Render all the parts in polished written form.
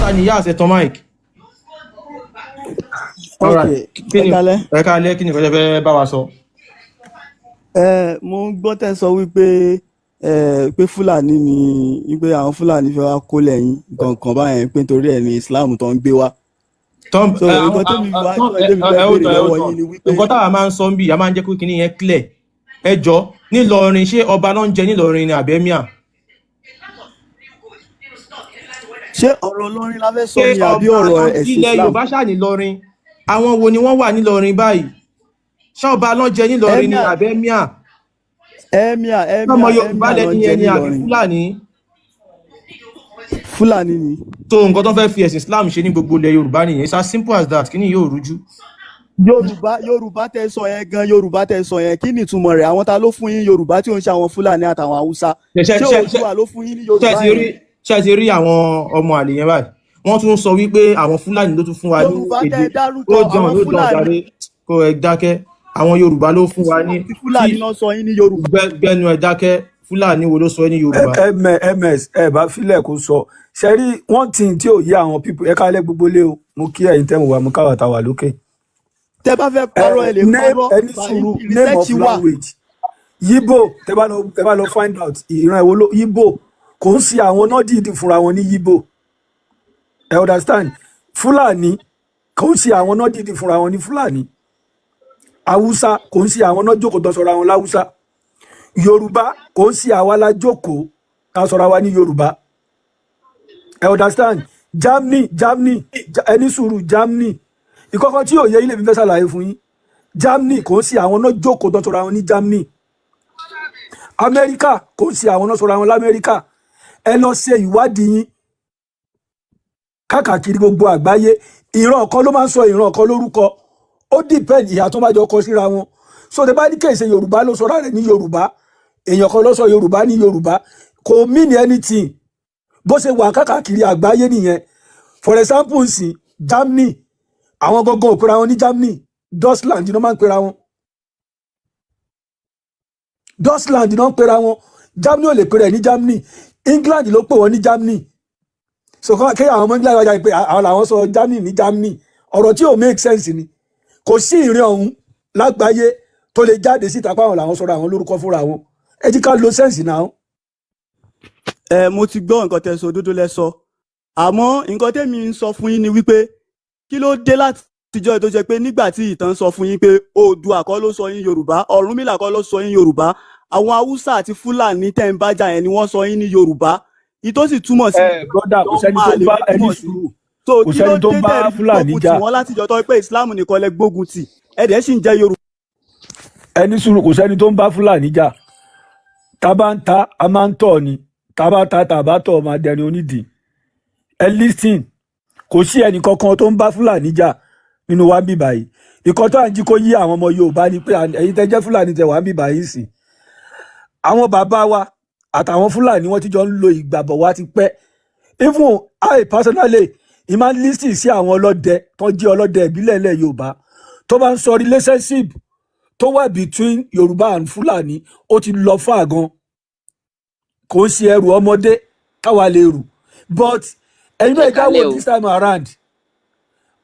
Mr. Niyas, ẹ tan mic. Ok. Alright, kí Ẹ ni kalẹ́. Ẹ káalẹ́. Kí ni nǹkan tẹ́ fẹ́ bá wa sọ? Ẹ mo ń gbọ́ tẹ́ sọ wípé ẹ pé Fúlàní ni, wípé àwọn Fúlàní fẹ́ wá kó lẹ́yìn nǹkan báyẹn, pé nítorí ẹ̀ ní Islam tó ń gbé wá. Tán So ẹ nǹkan tẹ́mi wá tẹ́mi ẹ fẹ́ ẹ ó béèrè tán, ẹ ó lọ́wọ́ tán. yín ni wípé Nǹkan táwa máa ń sọ ń bì, a máa ń jẹ́ kó kíní yẹn clear. Ẹ jọ, nílọrin, ṣé ọba náà ń jẹ nílọrin ni àbí emir? Ṣé ọ̀rọ̀ Ìlọrin la fẹ́ sọ Ṣé ni àbí ọba ọ̀rọ̀ ẹ̀sìn ilẹ̀ Islam? Yorùbá ṣáà nílọrin. Àwọn wo ni wọ́n wà nílọrin báyìí? Ṣé ọba náà jẹ nílọrin ni Emir. àbí emir? Emir. Ọmọ Emir. Yorùbá Emir ló lẹni ń jẹ yẹn ni àbí nílọrin. Fúlàní? Fúlàní ni. Tó nǹkan tó fẹ́ fi ẹ̀sìn Islam ṣe ní gbogbo ilẹ̀ Yorùbá nìyẹn. It's as simple as that. Kí ni yóò rújú? Yorùbá, Yorùbá tẹ́ sọ yẹn gan, Yorùbá tẹ́ sọ yẹn, kí ni ìtumọ̀ rẹ̀? Àwọn ta ló fún yín Yorùbá tí ó ń ṣe àwọn Fúlàní àtàwọn Haúsá? Ṣe Ṣé ṣe ṣe Oòduà ló fún yín ní ṣe Yorùbá ti rí yẹn? Ṣe ti rí àwọn ọmọ àlè yẹn báyìí? Wọ́n tún sọ wípé àwọn Fúlàní ló tún fún wa ní Yorùbá èdè. tẹ́ dárúkọ, Ó jọ̀ọ́, àwọn ló dàn Fúlàní jáde, kó ẹ dákẹ́. Àwọn Yorùbá ló fún wa ní àti Fúlàní tí náà sọ yín ní Yorùbá. Gbẹnu ẹ dákẹ́. Fúlàní wo ló sọ ẹ́ ní Yorùbá? Ms ẹ bá filẹ̀ kó sọ. Ṣe rí one thing tí ò yé àwọn people? Ẹ kálẹ̀ gbogbo lé o. Mo kí ẹ̀yin tẹ́ mo wà, mo káwà tá wà lókè. Tẹ́ bá fẹ́ Ẹ parọ́, ẹ lè name parọ́. ẹni sùúrù, name of Research wà. language Yíbò, tẹ́ bá lọ find out ìran ẹ̀wọ̀ ló Yíbò, kò ń sí àwọn náà dìídì fúnra wọn ní Yíbò. Ẹ understand? Fúlàní, kò ń sí àwọn náà dìídì fúnra wọn ní Fúlàní. Haúsá, kò ń sí àwọn náà jókòó tó sọra wọn láwúsá. Yorùbá, kò ń sí àwa la jókòó ká sọra wa ní Yorùbá. Ẹ understand? Germany, Germany, ẹni sùúrù, Germany ìkọ́kọ́ tí òye ilé mi fẹ́ ṣàlàyé fún yín. Germany, kò ń sí àwọn náà jókòó tó sọra wọn ní Germany. Amẹ́ríkà, kò ń sí àwọn náà sọra wọn lamẹ́ríkà. Ẹ lọ ṣe ìwádìí yín káàkiri gbogbo àgbáyé. Ìran kan ló máa ń sọ ìran kan lórúkọ. Ó depend ìhà tó bá jọ kọ síra wọn. So tẹ bá ní kèsè Yorùbá ló sọra rẹ̀ ní Yorùbá, èèyàn kan ló sọ Yorùbá ní Yorùbá, kò mean anything. Bó ṣe wà káàkiri àgbáyé nìyẹn. For example nsìn, Germany, àwọn gangan ò pera wọn ní Germany. Deutschland ló máa ń pera wọn. Deutschland ló ń pera wọn. Germany ò lè pera ẹ̀ ní Germany. England ló pè wọ́n ní Germany. So kí àwọn ọmọ England wájà pé àwọn làwọn sọ Germany ní Germany, ọ̀rọ̀ tí ò make sense ni. Kò sí ìrìn ọ̀hún lágbàáyé tó lè jáde síta pé àwọn làwọn sọ̀rọ̀ àwọn lórúkọ fúnra wọn. Ẹ jí ká lo sense náà. Ẹ mo ti gbọ́ nǹkan tẹ́ sọ, òdodo lẹ sọ, àmọ́ nǹkan tẹ́mi ń sọ fún yín ni wípé kí ló dé látijọ́ tó jẹ́ pé nígbà tí ìtàn sọ fún yín pé Oòduà kọ́ ló sọ yín Yorùbá, Ọ̀rúnmìlà kọ́ ló sọ yín Yorùbá, àwọn Haúsá àti Fúlàní tẹ́ ń bá jà yẹn ni wọ́n sọ yín ní Yorùbá, ìtó sì túmọ̀ sí Ẹ brother, kò sẹ́ni ọmọ tó àlè bá ló ẹni túmọ̀ sí. sùúrù. So Kò kí ló sẹ́ni tó dé bá tẹ́ fi Fúlàní gbógun tì jà. wọ́n látijọ́ tó pé Islam nìkan lẹ gbógun tì, ẹ dẹ̀ sì ń jẹ́ Yorùbá? Ẹni sùúrù, kò sẹ́ni tó ń bá Fúlàní jà. Tá a bá ń ta, a máa ń tọ̀ ni. Tá a bá ta, tá a bá tọ̀, máa dẹni onídìí. Ẹ listen, kò sí ẹnì kankan tó ń bá Fúlàní jà nínú wa ń bì báyìí. Ìkan tó à ń jí kó yí àwọn ọmọ Yorùbá ni pé ẹ̀yin tẹ́ jẹ́ Fúlàní tẹ́ wà ń bì báyìí sìn, àwọn bàbá wa àtàwọn Fúlàní, wọ́n ti jọ ń lo ìgbàbọ̀ wa ti pẹ́. Even I personally, ì máa ń listen sí àwọn ọlọ́dẹ tó jẹ́ ọlọ́dẹ ìbílẹ̀ ilẹ̀ Yorùbá tó bá ń sọ relationship tó wà between Yorùbá and Fúlàní. Ó ti lọ fà gan, kò ń ṣe ẹrù ọmọdé káwa lè rù. But ẹ̀yin náà Ẹ ká wo kálẹ̀ o. this time around,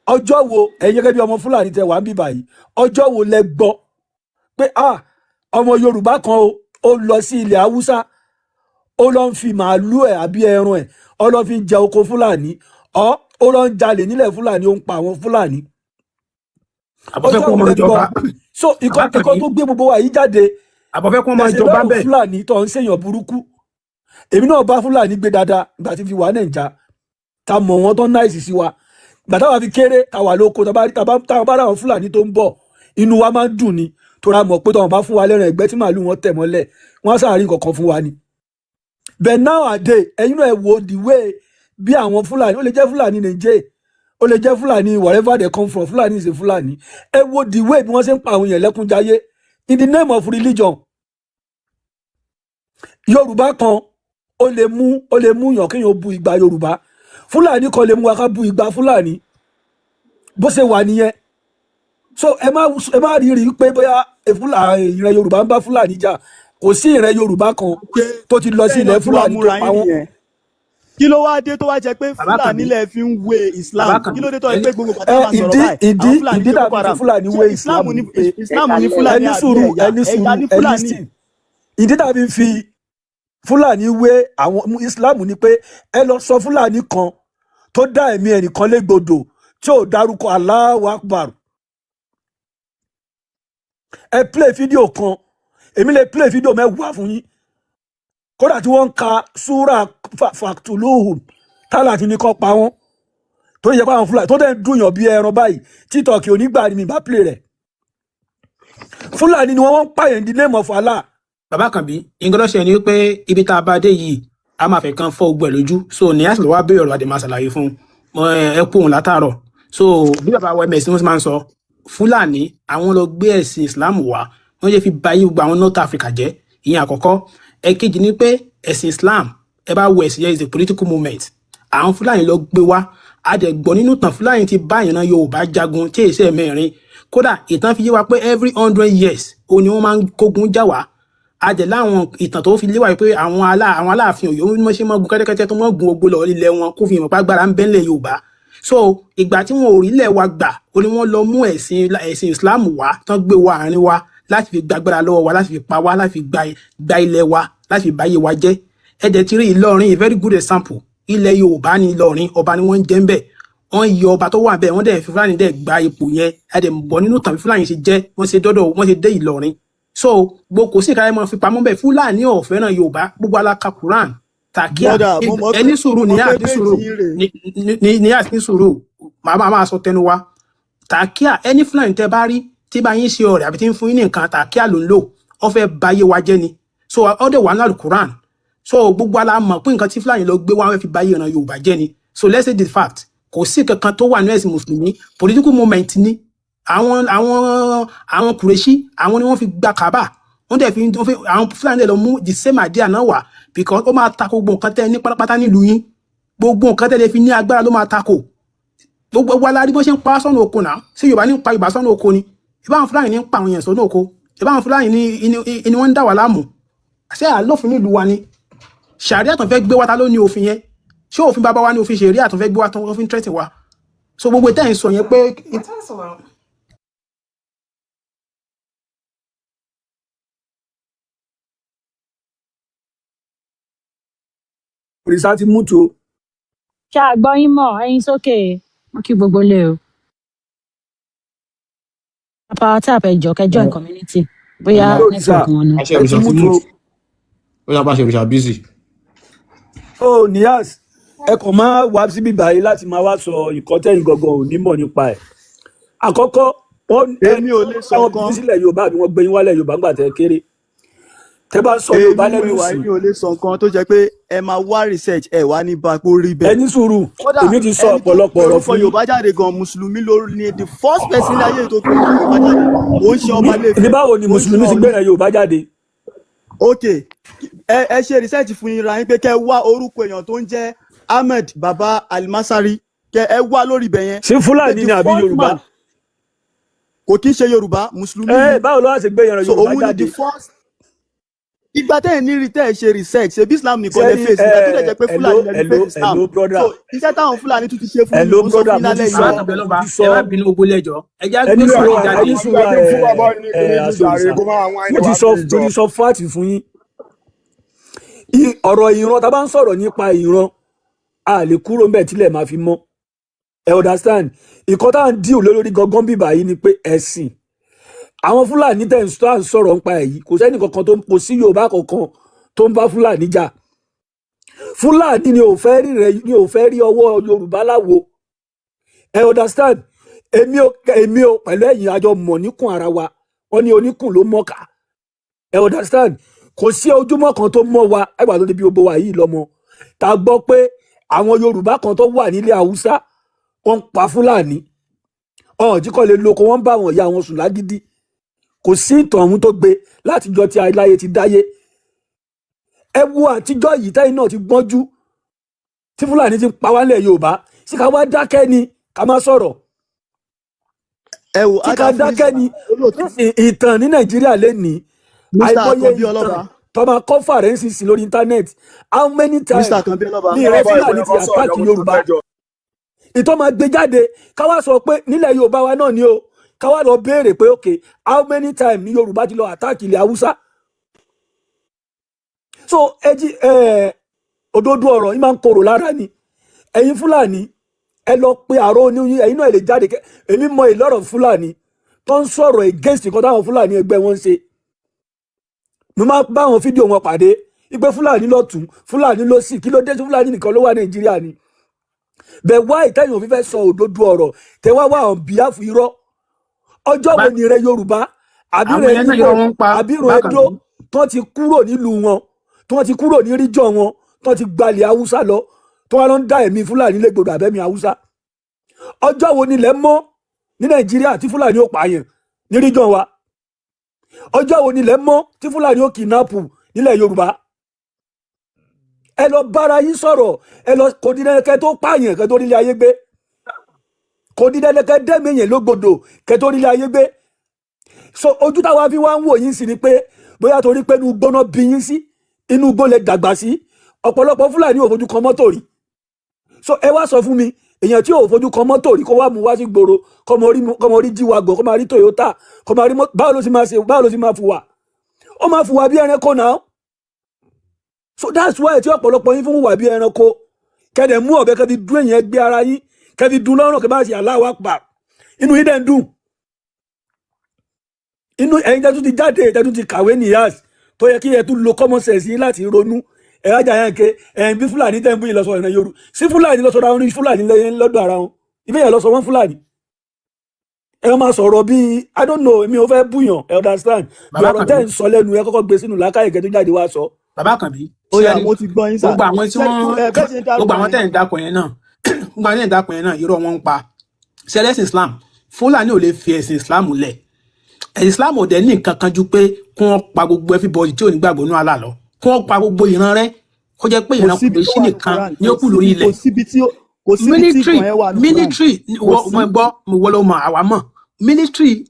ọjọ́ wo, ẹ̀yin gẹ́gẹ́ bí ọmọ Fúlàní tẹ wà ń bì báyìí, ọjọ́ wo lẹ gbọ́ pé ah, ọmọ Yorùbá kan o, ó lọ sí ilẹ̀ Haúsá, ó lọ ń fi màálù ẹ̀ àbí ẹran ẹ̀, ó lọ fi ń jẹ oko Fúlàní, ọ ó lọ ń jalè nílẹ̀ Fúlàní, ó ń pa àwọn Fúlàní? Àbọ̀fẹ́ Ọjọ́ kó wo máa lẹ gbọ́? jọba. So ìkọ́ Àbákànní. tó gbé gbogbo wa yìí jáde Àbọ̀fẹ́ kó máa tẹ̀sí jọba lọ́rùn bẹ́ẹ̀. Fúlàní tó ń ṣèyàn burúkú. Èmi náà bá Fúlàní gbé dáadáa ìgbà tí fi wà Nàìjà, ta mọ̀ wọ́n tó nice sí wa. Ìgbà táwa fi kéré, ta wà lóko, tá bá ráwọn Fúlàní tó ń bọ̀, inú wa máa ń dùn ni, tó ra mọ̀ pé tọ́wọ́n bá fún wa lẹ́rìn ẹ̀gbẹ́ tí màálù wọn tẹ̀ mọ́lẹ̀, wọ́n á sàárín kankan fún wa ni. But nowadays, ẹ̀yin náà, ẹ wo the way bí àwọn Fúlàní, ó lè jẹ́ Fúlàní Nàìjẹ́, ó lè jẹ́ Fúlàní wherever they come from, Fúlàní is a Fúlàní. Ẹ wo the way bí wọ́n ṣe ń pa àwọn èèyàn lẹ́kúnjayé in the name of religion. Yorùbá kan ó lè mú yàn kéèyàn bu ìgbà Yorùbá, Fúlàní kan lè mú wa ká bu ìgbà Fúlàní. Bó ṣe wà nìyẹn. So ẹ má rí rí pé bóyá ìran Yorùbá ń bá Fúlàní jà. Kò sí ìran Yorùbá kan tó ti lọ sí Bẹ́ẹ̀ ilẹ̀ náà tí wàá Fúlàní tó múra pa yín wọ́n. nìyẹn. Kí ló wá dé tó wá jẹ́ pé Bàbá Fúlàní Kànbí, lẹ fi ń wé Bàbá Islam? Kí Kànbí, ló dé tó jẹ́ ẹni pé gbogbo ìgbà tá Ẹ a máa sọ̀rọ̀ ìdí báyìí, ìdí àwọn Fúlàní ìdí ṣe tàbí Boko fi Haram? Fúlàní Ṣé wé Islam Islam ní ni pé Islam ní ẹ Fúlàní ní àbí sùúrù, ẹ̀yà? ẹ ní Ẹ̀yà sùúrù, ní ẹ Fúlàní. listen. Ìdí tàbí fi Fúlàní wé àwọn Islam ni pé ẹ lọ sọ Fúlàní kan tó dá ẹ̀mí ẹnìkan légbodò tí ò dárúkọ Allahu Akbar. Ẹ play fídíò kan, èmi lè play fídíò 10 fún yín, kódà tí wọ́n ń ka súrà fàtúlùhùn tálà tí ní kọ́ pa wọ́n, tó yẹ pé àwọn Fúlàní tó dẹ̀ ń dùnyàn bí ẹran báyìí, TikTok onígbà ni mi bá play rẹ̀. Fúlàní ni wọ́n ń pààyàn in the name of Allah. Bàbá Kànbí, nǹkan tó ṣe ni pé ibi tá a bá dé yìí, a máa fẹ́ kan fọ́ ogbó ẹ̀ lójú. So ní àsìlò wa béèrè ọ̀rọ̀ àdèmà ṣàlàyé fún un. Ẹ kú òun látàárọ̀. So bí bàbá wa ms wọ́n ti máa ń sọ, Fúlàní àwọn lọ gbé ẹ̀sìn Islam wá, wọ́n ṣe fi ba ayé gbogbo àwọn North Africa jẹ́. Ìyẹn àkọ́kọ́. Ẹ̀kejì ni pé ẹ̀sìn Islam, ẹ bá wo ẹ̀sìn yẹn, is a political movement. Àwọn Fúlàní lọ gbé wá. A dẹ̀ gbọ́ nínú ìtàn, Fúlàní ti bá ìran Yorùbá jagun tí èsì ẹ̀ mẹ́rin. Kódà ìtàn fi yé wa pé every 100 years òun ni wọ́n máa ń kógun jà wá. A dẹ̀ láwọn ìtàn tó fi lé wa pé àwọn Aláàfin Ọ̀yọ́ ní wọ́n ṣe máa gun kẹ́tẹ́kẹ́tẹ́ tó máa gun ogbó lọ ilẹ̀ wọn, kó fi hàn pé agbára ń bẹ́ńlẹ̀ Yorùbá. So ìgbà tí wọn ò rí ilẹ̀ wa gbà, ó ní wọ́n lọ mú ẹ̀sìn Islam wá, tán gbé wa àárín wa láti fi gbàgbára lọ́wọ́ wa, láti fi pa wá, láti fi gba ilẹ̀ wa, láti fi báyé wa jẹ́. Ẹ dẹ̀ ti rí Ìlọrin, a very good example. Ilẹ̀ Yorùbá ní Ìlọrin, ọba ni wọ́n ń jẹ́ ń bẹ̀, wọ́n yọ ọba tó wà bẹ́ẹ̀, wọ́n dẹ̀ fi Fúlàní dẹ̀ gba ipò yẹn. Ẹ dẹ̀ bọ̀ nínú tàbí Fúlàní ṣe jẹ́, wọ́n ṣe dọ́dọ̀, wọ́n ṣe dé Ìlọrin. So gbogbo kò sí ìkàlẹ̀ mọ́ fi pamọ́ bẹ́ẹ̀, Fúlàní ò fẹ́ràn Yorùbá. Gbogbo alaka Quran tàkíà. Brother, mo mọ̀ pé Ẹni sùúrù mo ní mọ̀ pé àti sùúrù péjì yín rèé. ní àti sùúrù, màá máa sọ tẹnu wa. Tàkíà, ẹni Fúlàní tẹ bá rí tí bá yín ṣe ọ̀rẹ́ àbí tí ń fún yín ní nǹkan, tàkíà ló ń lò, ó fẹ́ bayé wa jẹ́ ni. So ó dẹ̀ wà ní Alukuran. So gbogbo ala mọ̀ pé nǹkan tí Fúlàní lọ gbé wá, wọ́n fi bayé ìran Yorùbá jẹ́ ni. So let's say the fact, kò sí kankan tó wà ní ẹ̀sìn mùsùlùmí, political movement ni. Àwọn Kùrẹ́ṣí, àwọn ni wọ́n fi gba Kaaba, wọ́n dẹ̀ fi wọ́n fi àwọn Fúlàní dẹ̀ lọ mú the same idea náà wá, because ó máa tako gbogbo nǹkan tẹ́ ní pátápátá nílùú yín. Gbogbo nǹkan tẹ́ lè fi ní agbára ló máa tako. Gbogbo wa la rí bó ṣe ń pa sọ́nà oko náà. Ṣé Yorùbá ní ń pa Yorùbá sọ́nà oko ni? Ìbá àwọn Fúlàní ní ń pa àwọn èèyàn sọ́nà oko. Ìbá àwọn Fúlàní ní wọ́n ń dà wá láàmú. Ṣé àlófin nílùú wa ni? Ṣàríà tó fẹ́ gbé wá, ta ló ní òfin yẹn? Ṣé òfin bàbá wa ní òfin ṣẹ̀ríà tó fẹ́ gbé wá tó fi ń tẹ́tì wa? So gbogbo ìtẹ́ ń sọ yẹn pé Òrìṣà ti mú tu o. Ṣá a gbọ́ yín mọ̀ ẹyin sókè? Mo kí gbogbo lé o. Power tap, ẹ jọ̀ọ́, kẹ́ join community, bóyá Òrìṣà network wọn ni. Àṣẹ ẹ ti òrìṣà mú ti tu o. mute. Ó yà bá ṣe òrìṣà busy. Ó Niyas, ẹ kàn máa wá síbí báyìí láti máa wá sọ nǹkan tẹ́yìn gangan ò ní mọ̀ nípa ẹ̀. Àkọ́kọ́ wọ́n ẹ Èmi ò lè sọ àwọn nǹkan. bí sílẹ̀ Yorùbá àbí wọ́n gbé yín wálẹ̀ Yorùbá ńgbà tẹ́ kéré. Tẹ́ bá sọ Yorùbá Èmi lẹ́nu wà, sùn. èmi ò lè sọ nǹkan tó jẹ́ pé ẹ máa wá research, ẹ wá ní bá pé ó rí Ẹ bẹ́ẹ̀. ní sùúrù, Kódà èmi ti sọ ẹni tó ọ̀pọ̀lọpọ̀ pe ọ̀rọ̀ orúkọ fún yín. Yorùbá jáde gan, mùsùlùmí ló ní the first person ní ayé tó pe orúkọ Yorùbá jáde. Ó ń ṣe ọba Ní Ilé-Ifẹ̀, báwo ni ó ń ṣe mùsùlùmí ti Ọọ̀ni. gbẹ̀rẹ̀ Yorùbá jáde? Ok, ẹ ṣe research fún yín ra yín pé kẹ́ ẹ wá orúkọ èèyàn tó ń jẹ́ Ahmed Baba Almasari, kẹ́ ẹ wá lórí ibẹ̀ yẹn. Ṣé Pé Fúlàní the ni àbí first Yorùbá? man kò kí ń ṣe Yorùbá, mùsùlùmí Ẹ ni. báwo ló wá ṣe gbé ìran So Yorùbá òun ni jáde? the first. Ìgbà tẹ́ ẹ̀ ní rí tẹ́ ẹ̀ ṣe research, ṣe bí Islam nìkan lẹ Sẹ́rí face, ìgbà tó dẹ̀ jẹ́ pé hello Fúlàní lẹ fi hello face Islam. Hello brother. So iṣẹ́ táwọn Fúlàní tún ti ṣe fún yín, Hello mò ń sọ fún brother, yín mo ti lálẹ́ yìí sọ o. Bàbá Kànbí mo ọlọ́ba, ti ẹ sọ má bínú, gbogbo ilé ẹjọ́, ẹ já ẹni gbé sùúrù Fúlàní jáde. ẹni sùúrù Ọgbà tó fún bàbá ní ẹ kíní jù jàre aṣọ kó máa wá mo ẹni ti wá sọ bí mo jọ. ti sọ fáàtì fún yín. Ọ̀rọ̀ ìran, tá a bá ń sọ̀rọ̀ nípa ìran, a lè kúrò ńbẹ̀ tílẹ̀ máa fi mọ́. Ẹ understand, ìkan tá à ń díò lórí gangan bíbà yìí ni pé ẹ̀sìn àwọn Fúlàní tẹ̀ ń sọ à ń sọ̀rọ̀ nípa ẹ̀ yìí, kò sẹ́ni kankan tó kò sí Yorùbá kankan tó ń bá Fúlàní jà. Fúlàní ni ò fẹ́ rí rẹ, ni ò fẹ́ rí ọwọ́ Yorùbá láwo. Ẹ understand, èmi ò pẹ̀lú ẹ̀yìn àjọ mọ̀ níkùn ara wa, wọ́n ní oníkùn ló mọ̀ọ́kà. Ẹ understand, kò sí ojúmọ́ kan tó mọ́ wa ẹgbàá tó ti bí gbogbo wa yìí lọ́mọ tá a gbọ́ pé àwọn Yorùbá kan tó wà nílẹ̀ Haúsá wọ́n ń pa Fúlàní, ọ̀hún tí kò lè lóko, wọ́n ń bá àwọn ìyá wọn sùn lágídí. Kò sí ìtàn ọ̀hún tó gbé látijọ́ tí aláyé ti dáyé. Ẹ wo àtijọ́ yìí tẹ́yìn náà ti gbọ́njú tí Fúlàní ti ń pa wálẹ̀ Yorùbá, sí ká wá dákẹ́ ni ká má sọ̀rọ̀? Ẹ wò Tí ká Adafis dákẹ́ ni? olóòtú Nísìn ìtàn ní Nàìjíríà lénìí, Mr. àìmọye Àkànbí ìtàn Ọlọ́ba. Tó máa cover rẹ̀ ń sísìn lórí internet. How many times Mr. Akanbi Ọlọ́ba. ní ìrẹ́ Bàbá Fúlàní ìwé ti ọkọ sọ̀rọ̀ attack mo tún Yorùbá? fẹ́ jọ. Ìtọ́ máa gbé jáde, káwá sọ pé nílẹ̀ Yorùbá wa náà ni o, káwá lọ béèrè pé, okay, how many times ní Yorùbá ti lọ attack ilẹ̀ Haúsá? So ẹ jí ẹ òdodo ọ̀rọ̀ yìí máa ń korò lára ni. Ẹ̀yin Fúlàní, ẹ lọ pe àrò oníyín, ẹ̀yin náà ẹ lè jáde. Èmi mọ ìlọ́rọ̀ Fúlàní tó ń sọ̀rọ̀ against nǹkan táwọn Fúlàní ẹgbẹ́ wọn ń ṣe. Mo máa bá àwọn fídíò wọn pàdé ipe Fúlàní lọ́tún, Fúlàní lọ́sì. Kí ló dé tí Fúlàní nìkan ló wà Nàìjíríà ni? Bẹ́ẹ̀ wá ìtẹ́yìn òfin fẹ́ sọ òdodo ọ̀rọ̀ tẹ wá wá on behalf irọ́. Ọjọ́ Bàbá wo ni rẹ Yorùbá àbí àwọn rẹ yẹn náà Ìgbò irọ́ wọn ń pa. àbí rẹ Bàbá Ẹdó Àkànbí tó ti kúrò nílùú wọn, tó ti kúrò ní ríjọ wọn, tó ti gbalẹ̀ Haúsá lọ, tó wá lọ ń dá ẹ̀mí Fúlàní légbodò àbẹ́mi Haúsá? Ọjọ́ wo nílẹ̀ mọ́ ní Nàìjíríà tí Fúlàní ó pààyàn ní ríjọ wa? Ọjọ́ wo nílẹ̀ mọ́ tí Fúlàní ó kidnap nílẹ̀ Yorùbá? Ẹ lọ bára yín sọ̀rọ̀. Ẹ lọ, kò dín dandan kẹ́ tó pààyàn kẹ́ tó nílé ayé gbé. Kò dín dandan kẹ́ dẹ́mi yẹn lógbodò kẹ́ tó nílé ayé gbé. So ojú táwa fi wá ń wò yín sí ni pé bóyá torí pé inú gbóná bí yín sí, inú igbó lẹ dàgbà sí. Ọ̀pọ̀lọpọ̀ Fúlàní ò fojú kan mọ́tò rí. So ẹ wá sọ fún mi, èèyàn tí ò fojú kan mọ́tò rí, kó wá mú wá sí gbòòrò, kọ́mọ rí jíwa gọ̀, kó máa rí Toyota, kó máa rí mọ́tò, báwo ló sì máa ṣe? Báwo ló sì máa fùwà? Ó máa fùwà bí ẹranko náà. So that's why tí ọ̀pọ̀lọpọ̀ yín fún wà bí ẹranko, kẹ́dẹ̀ mú ọ̀bẹ, kẹ́ fi dún èèyàn ẹgbẹ́ ara yín, kẹ́ fi dún lọ́rùn, kẹ́ bá ṣe Allahu Akbar, inú yín dẹ̀ ń dùn. Inú ẹ̀yin tẹ́ tún ti jáde, tẹ́ tún ti kàwé nìyàs, tó yẹ kí ẹ tún lo common sense yín láti ronú. Ẹ rájà yẹn ké ẹ̀yin bí Fúlàní tẹ́ ń bú yín lọ sọ ìran Yorùbá sí Fúlàní lọ sọ̀rọ̀ àwọn Fúlàní lẹ́yìn lọ́dọ̀ ara wọn, ibẹ̀ yẹn lọ sọ wọ́n Fúlàní. Ẹ máa sọ̀rọ̀ bíi, I don't know, èmi ò fẹ́ búyàn, ẹ understand bí Bàbá ọ̀rọ̀ tẹ́ Àkànbí ń sọ lẹ́nu, ẹ kọ́kọ́ gbé sínú làákàyè kẹ́ tó jáde wá sọ. Bàbá Àkànbí, Ó ṣé yá, rí mo ti gbọ́ yín sà. gbogbo àwọn tí Ṣé wọ́n ẹ bẹ́ẹ̀ ṣe ń gbogbo dárúkọ àwọn yẹn? tẹ̀ ń dákọ̀ yẹn náà, gbogbo àwọn tẹ̀ ń dákọ̀ yẹn náà, irọ́ wọn ń pa. Ṣẹlẹ́sìn Islam, Fúlàní ò lè fi ẹ̀sìn Islam lẹ̀. Ẹ̀sìn Islam ò dẹ̀ ní nǹkan kan ju pé kí wọ́n pa gbogbo everybody tí ò ní gbàgbọ́ nínú Allah lọ, kí wọ́n pa gbogbo ìran rẹ̀, kó jẹ́ pé Kò ìran síbi tó Kùrẹ́ṣì wà ní nìkan Quran. ni ó Kò kù lórí síbi, ilẹ̀. kò síbi tí Military ìkan yẹn wà ní Quran. Military Kò sí. wọ́n gbọ́ mo wọ́ ló mọ̀, àwa mọ̀ military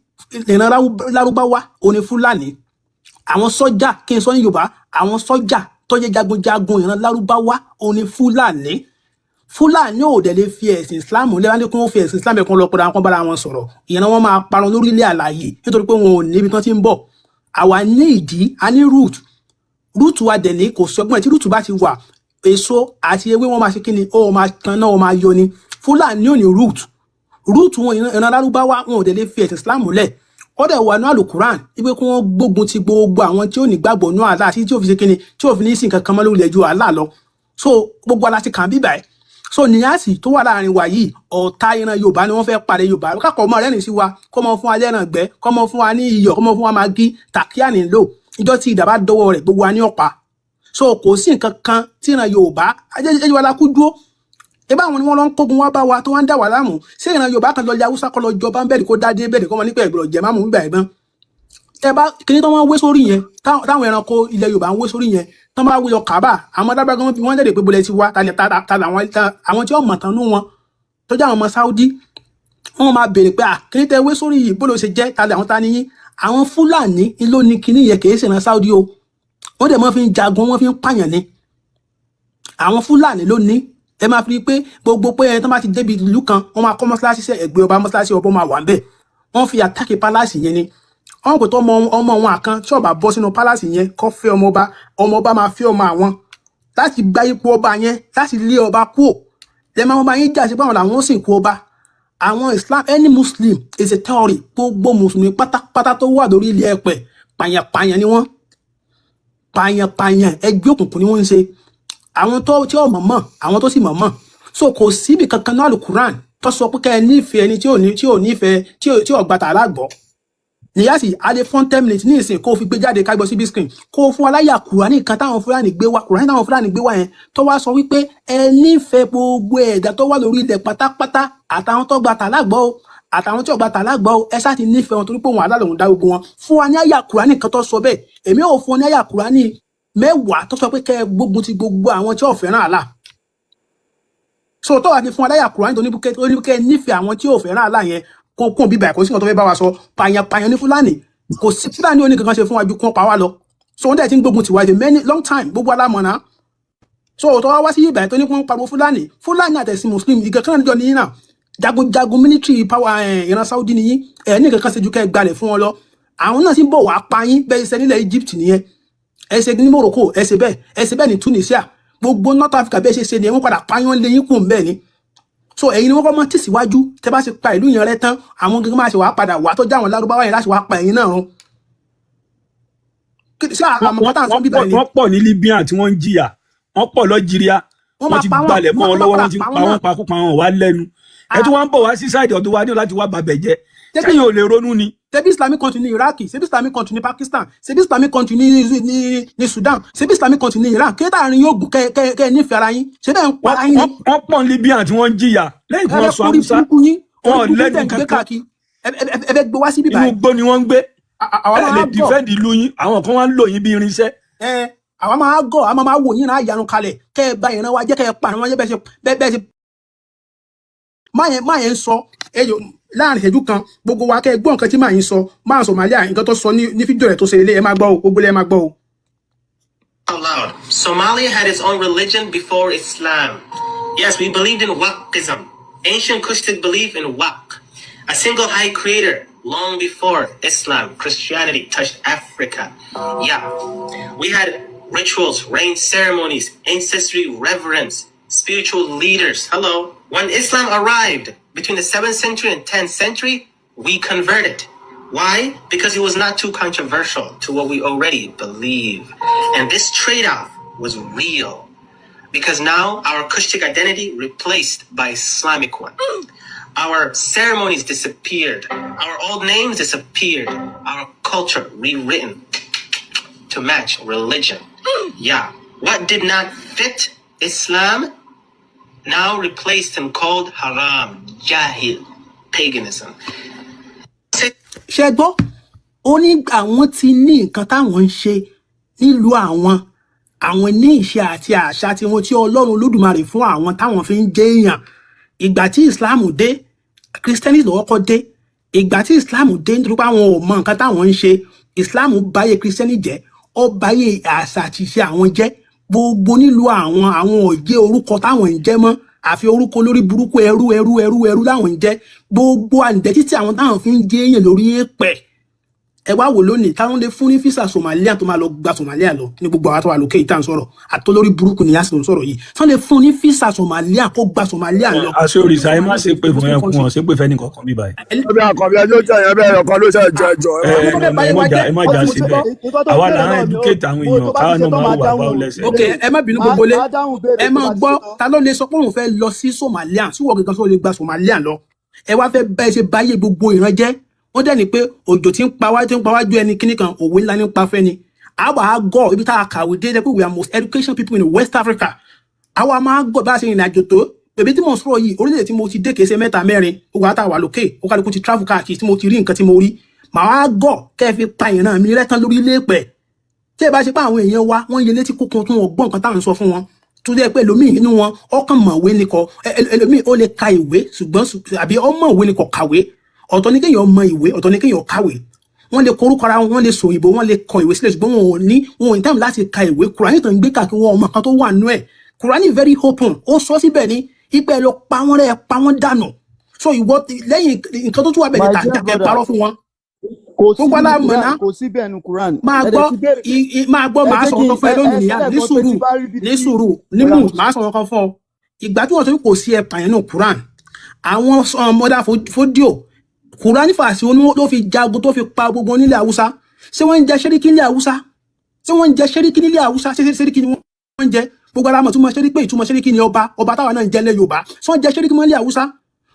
ìran Lárúbáwá òní Fúlàní. Àwọn sọ́jà, kí n sọ ní Yorùbá, àwọn sọ́jà tó jẹ́ jagunjagun ìran Lárúbáwá òní Fúlàní. Fúlàní ò dẹ̀ lè fi ẹ̀sìn Islam lẹ́wọ́n ní kí wọ́n fi ẹ̀sìn Islam ẹ̀kan lọ pẹ̀lú àwọn kan bára wọn sọ̀rọ̀, ìran wọn máa parun lórílẹ̀ àlàyé nítorí pé wọn ò níbi tí wọ́n ti ń bọ̀. Àwa ní ìdí, a ní root. Root wa dẹ̀ ní kò sọgbọ́n ẹ̀. Tí root bá ti wà, èso àti ewé wọn máa ṣe kí ni? Ó máa tan náà, ó máa yọ ni. Fúlàní ò ní root. Root wọn, ìran Lárúbáwá, wọn ò dẹ̀ lè fi ẹ̀sìn Islam lẹ̀. Ó dẹ̀ wà ní Alukuran wípé kí wọ́n gbógun ti gbogbo àwọn tí ò ní gbàgbọ́ ní Allah àti tí ò fi ṣe kíni, tí ò fi ní sìn kankan mọ́ lórí ilẹ̀ ju Allah lọ. So gbogbo ala ti kàn bíbà ẹ̀. So Níyàsì tó wà láàrin wa yìí, ọ̀tá ìran Yorùbá ni. Wọ́n fẹ́ parẹ́ Yorùbá kákọ̀ ọmọ rẹ́rìn sí wa, kọ́ mọ fún wa lẹ́ràn gbẹ́, kọ́ mọ fún wa ní iyọ̀, kọ́ mọ fún wa magí tàkíyà nílò. Ìjọ tí ìdá bá dọ́wọ́ rẹ̀, gbogbo wa ní ọ̀pá. So kò sí nǹkan kan tí ìran Yorùbá ajẹ́jẹ́ wa la kú dúró. Ebe àwọn ni wọ́n lọ ń kógun wá bá wa tó wá ń dà wá láàmú. Ṣé ìran Yorùbá kan lọ ilẹ̀ Haúsá kọ́ lọ jọba ń bẹ̀rẹ̀, kó dádé bẹ̀rẹ̀, kọ́ mọ nípa ìgbọ̀rọ̀ jẹ̀ máàmù nígbà ẹ̀gbọ́n tẹ bá kíní tó wọ́n wé sórí yẹn, táwọn ẹranko ilẹ̀ Yorùbá ń wé sórí yẹn, tán bá wé lọ Kábà, àwọn dábàá gan bí wọ́n dẹ̀ pé bolẹ̀ ti wá ta ta làwọn àwọn tí wọ́n mọ̀ tán nú wọn tó jẹ́ àwọn ọmọ Saudi, wọ́n máa béèrè pé, à kíní tẹ wé sórí yìí, bó ló ṣe jẹ́? Ta làwọn, ta níyín? Àwọn Fúlàní ló ní kíní yẹn, kì í ṣèran Saudi o. Wọ́n dẹ̀ mọ́ fi ń jagun, wọ́n fi ń pààyàn ni. Àwọn Fúlàní ló ní. Ẹ máa fi rí i pé gbogbo pé ẹni tó bá ti débi ìlú kan, wọ́n máa kọ́ mọ́ṣáláṣí sẹ́ ẹ̀gbẹ́ ọba, mọ́ṣáláṣí ọba máa wà ń bẹ̀. Wọ́n fi attack palace yẹn ni. Wọ́n kò tó ọmọ ọmọ wọn kan tí ọba bọ́ sínú palace yẹn kọ́ fẹ́ ọmọ ọba, ọmọ ọba máa fẹ́ ọmọ àwọn láti gba ipò ọba yẹn, láti lé ọba kúò. Lẹ máa bá yín jà sí báwọn làwọn ó sì kú ọba. Àwọn Islam, any Muslim is a theory. Gbogbo mùsùlùmí pátápátá tó wà lórí ilẹ̀ ẹ̀pẹ̀, pàyànpàyàn ni wọ́n, pàyànpàyàn, ẹgbẹ́ òkùnkùn ni wọ́n ń ṣe. Àwọn tó tí ò mọ̀ mọ̀, àwọn tó sì mọ̀ mọ̀. So kò síbi kankan náà Alukuran tó sọ pé kẹ́ ẹ nífẹ̀ẹ́ ẹni tí ò nífẹ̀ẹ́, tí ò gba tààrà gbọ́. Níyàsí alẹ́ fún 10 minutes ní ìsìn, kó o fi gbé jáde ká gbọ́ síbi screen, kó o fún aláyà Kùránì kan táwọn Fúlàní gbé wá, Kùránì táwọn Fúlàní gbé wá yẹn, tó wá sọ wípé ẹ nífẹ̀ẹ́ gbogbo ẹ̀dá tó wà lórí ilẹ̀ pátápátá, àtàwọn tó gba tààlà gbọ́ o, àtàwọn tí ò gba tààlà gbọ́ o, ẹ ṣáà ti nífẹ̀ẹ́ wọn torí pé òun àlá lòun dá gbogbo wọn. Fún wa ní àyà Kùránì kan tó sọ bẹ́ẹ̀. Èmi ò fún ọ ní àyà Kùránì 10 tó sọ pé kẹ́ ẹ gbógun ti gbogbo àwọn tí ò fẹ́ràn Allah. So tó wà ti fún aláyà Kùránì tó ní kẹ́ nífẹ̀ẹ́ àwọn tí ò fẹ́ràn Allah yẹn, kó kún bíbà, kò sí nǹkan tó fẹ́ bá wa sọ. Pààyàn pààyàn ní Fúlàní. Kò sí Fúlàní oní kankan ṣe fún wa ju kún pa wá lọ. So wọ́n dẹ̀ ti ń gbógun tiwa the many long time, gbogbo alámọ̀nà. So tó wá wá sí ibà tó ní kí wọ́n pariwo Fúlàní, Fúlàní àtẹ̀sìn Muslim ìgẹ̀ kan náà ní náà, jagunjagun military power ìran Saudi nìyí. Ẹ̀ ní kankan ṣe ju kẹ́ ẹ gbalẹ̀ fún wọn lọ. Àwọn náà sì ń bọ̀ wá pa yín bẹ́ẹ̀ ṣe nílẹ̀ Egypt nìyẹn, ẹ ṣe ní Morocco, ẹ ṣe bẹ́ẹ̀, ẹ ṣe bẹ́ẹ̀ ní Tunisia, gbogbo North Africa bẹ́ẹ̀ ṣe ṣe ni wọ́n padà pa yín, wọ́n lé yín kù ń bẹ́ẹ̀ ni. So ẹ̀yin ni wọ́n kọ́ mọ́ tẹ̀síwájú. Tẹ́ bá ṣe pa ìlú yẹn rẹ́ tán, àwọn gẹ́gẹ́ máa ṣe wàá padà wà tó já àwọn Lárúbáwá yẹn láti wàá pa ẹ̀yin náà run. Ṣé àmọ́ Wọ́n tá à ń sọ wọ́n bíbá pọ̀ ni wọ́n pọ̀ ní Libya tí wọ́n ń jìyà, wọ́n pọ̀ lọ́jíríà. Wọ́n Wọ́n máa ti pa wọ́n gbalẹ̀ mọ́ wọ́n wọn máa lọ́wọ́, padà wọ́n ti pa pa wọ́n wọ́n náà. pakúpa wọn wá lẹ́nu. Ẹ tún wá ń bọ̀ wá sí side ọ̀dọ̀ wa ní láti wá bàbẹ̀ jẹ́. Ṣebí Sẹ́yìn ò lè ronú ni? Ṣebí Islamic country ní Iraq, ṣebí Islamic country ní Pakistan, ṣebí Islamic country ní Sudan, ṣebí Islamic country ní Iran. Kí táàrin yóò gùn kẹ kẹ kẹ nífẹ̀ẹ́ ara yín, ṣé bẹ́ẹ̀ ń Wọ́n para yín ni? Wọ́n pọ̀ ní Libya tí wọ́n ń jìyà lẹ́yìn tí Ẹ wọ́n fẹ́ sọ kórí Haúsá burúkú yín, wọn orí ò burúkú lẹ́nu tẹ̀ ń gbé kankan. káàkiri, ẹ fẹ́ gbé wá sí bíbá Inú yìí. igbó ni wọ́n ń gbé. Àwa Ẹ lè máa gọ̀. defend ìlú yín, àwọn kan wá ń lò yín bí irinṣẹ́. Ẹ àwa máa gọ̀, àwa máa wò yín náà yanu kalẹ̀ kẹ́ ẹ bá ìran wa jẹ́, kẹ́ ẹ pa àwọn jẹ́ bẹ́ẹ̀ ṣe bẹ́ẹ̀ ṣe má yẹn ń sọ ẹyọ láàrin ìṣẹ́jú kan. Gbogbo wa kẹ́ ẹ gbọ́ nǹkan tí máa yín sọ, máa Somalia, nǹkan tó sọ ní fídíò rẹ̀ tó ṣe lélẹ̀. Ẹ máa gbọ́ o, gbogbo ẹ máa gbọ́ o. Out loud. Somalia had its own religion before Islam. Yes, we believed in Waqism. Ancient Cushitic belief in Waq, a single high creator, long before Islam, Christianity touched Africa. Yeah. We had rituals, rain ceremonies, ancestry reverence, spiritual leaders. Hello. When Islam arrived between the 7th century and 10th century, we converted. Why? Because it was not too controversial to what we already believe. And this trade off was real. Because now our Cushitic identity replaced by Islamic one. Our ceremonies disappeared. Our old names disappeared. Our culture rewritten to match religion. Yeah. What did not fit Islam now replaced and called haram, jahil, paganism. Ṣe gbọ́? Ó ní àwọn ti ní nǹkan táwọn ń ṣe nílùú àwọn, àwọn ní ìṣe àti àṣà tiwọn tí Ọlọ́run Olódùmarè fún àwọn táwọn fi ń jẹ́ èèyàn. Ìgbà tí Islam dé, Christianity ló kọ́kọ́ dé. Ìgbà tí Islam dé, nítorí pé àwọn ò mọ nǹkan táwọn ń ṣe, Islam báyé Christianity jẹ́, ó báyé àṣà àti ìṣe àwọn jẹ́. Gbogbo nílùú àwọn, àwọn ò jẹ́ orúkọ táwọn ń jẹ́ mọ́, àfi orúkọ lórí burúkú, ẹrú, ẹrú, ẹrú, ẹrú láwọn ń jẹ́. Gbogbo àǹdẹ́tí tí àwọn táwọn fi ń jẹ́ èèyàn lórí èèpẹ̀. Ẹ wá wò lónìí táwọn lè fún ní visa Somalia tó máa lọ gba Somalia lọ ní gbogbo àwọn tó wà lókè ìta ń sọ̀rọ̀ àtọlórí burúkú ni yásì tó ń sọ̀rọ̀ yìí, táwọn lè fún ní visa Somalia kó gba Somalia lọ. Àṣẹ òrìṣà, ẹ má ṣe pé fún ẹ kún ọ ṣe pé fẹ́ nìkankan bí báyìí. Ọbẹ̀ àkànbí ẹjọ́ jẹ́ yẹn bẹ́ẹ̀ ọ̀kan ló ṣe jẹ ẹjọ́ ẹ Ẹ má Àwọn tó fẹ́ ẹ báyé má wa jà, jẹ́ ẹ má jà síbẹ̀. Nǹkan tó Àwa béèrè là ń náà ni ó educate àwọn mo èèyàn tó bá ti káwọn ṣe náà tán máa máa wà dáhùn violence. Ok, béèrè. ẹ má bínú, Máa gbogbo lé máa dáhùn béèrè ẹ tó máa bá ti gbọ́. ṣe tán. Ta ló lè sọ pé òun fẹ́ lọ sí Somalia? Síwọ́ gangan sọ lè gba Somalia lọ? Ẹ wá fẹ́ bẹ́ẹ̀ ṣe báyé gbogbo ìran jẹ́. Wọ́n dẹ̀ ní pé òjò tí ń pa wá, tí ń pa wá ju ẹni kíní kan, òwe ńlá ní pa fẹ́ ni. Àwa á gọ̀ ibi tá a kàwé dé jẹ́ pé we are most education people in West Africa. Àwa máa gọ̀ bá a ṣe rìnrìn àjò tó bèbí tí mo sọ̀rọ̀ yìí. Orílẹ̀-èdè tí mo ti dé kìí ṣe mẹ́ta mẹ́rin. Gbogbo àtàwà lókè, ó kálukú ti travel káàkiri tí mo ti rí nǹkan tí mo rí. Màá gọ̀ kẹ́ ẹ fi pa ìran mi rẹ́ tán lórí ilé pẹ̀. Tí ẹ bá ṣe pé àwọn èèyàn wa wọ́n yẹ létí kókun tí wọ́n gbọ́ nǹkan táwọn ń sọ fún wọn, tó jẹ́ pé ẹlòmíì nínú wọn ọkàn mọ̀wé ni kọ, ẹlòmíì ó lè ka ìwé ṣùgbọ́n àbí ó mọ̀wé ni kò kàwé. Ọ̀tọ̀ ní kéèyàn mọ ìwé, ọ̀tọ̀ ní kéèyàn kàwé. Wọ́n lè korúkọ ara wọn, wọ́n lè sọ òyìnbó, wọ́n lè kọ ìwé sílẹ̀, ṣùgbọ́n wọn ò ní time láti ka ìwé. Kùránì tó ń gbé káàkiri, wọn ọmọ kan tó wà nú ẹ̀. Kùránì very open, ó sọ síbẹ̀ ní ipẹ́ lọ pa wọ́n rẹ́, pa wọ́n dànù. So ìwọ lẹ́yìn nǹkan tó tún wà bẹ̀ ní My dear tàǹtà kẹ́ brother, parọ́ fún wọn. Kò sí Gbogbo nínú alámọ̀ Quran, náà. kò sí bẹ́ẹ̀ nínú Quran. Máa Ẹ dẹ̀ gbọ́ ti béèrè. Máa gbọ́. Ẹ Màá jẹ́ sọ kí nǹkan fún ẹ ẹ lónìí ẹ nìyá sílẹ̀ ní kan pé sùúrù tí bá rí ibi ní tí sùúrù ní ọ̀yà mú. Màá sọ nǹkan fún ọ. Ìgbà tí wọ́n sọ pé kò sí ẹ̀pà yẹn nínú Quran, àwọn ọmọdé fódíò Quran fàṣẹ oníwó ló fi jagun tó fi pa gbogbo nílẹ̀ Haúsá. Ṣé wọ́n ń jẹ ṣẹ́ríkì nílẹ̀ Haúsá? Ṣé wọ́n ń jẹ ṣẹ́ríkì nílẹ̀ Haúsá? Ṣé ṣẹ́ríkì ni wọ́n ń jẹ? Gbogbo alámọ̀ túmọ̀ ṣẹ́ríkì pé ìtumọ̀ ṣẹ́ríkì ni ọba, ọba táwa náà ń jẹ nílẹ̀ Yorùbá. Ṣé wọ́n jẹ ṣẹ́ríkì mọ́ nílẹ̀ Haúsá?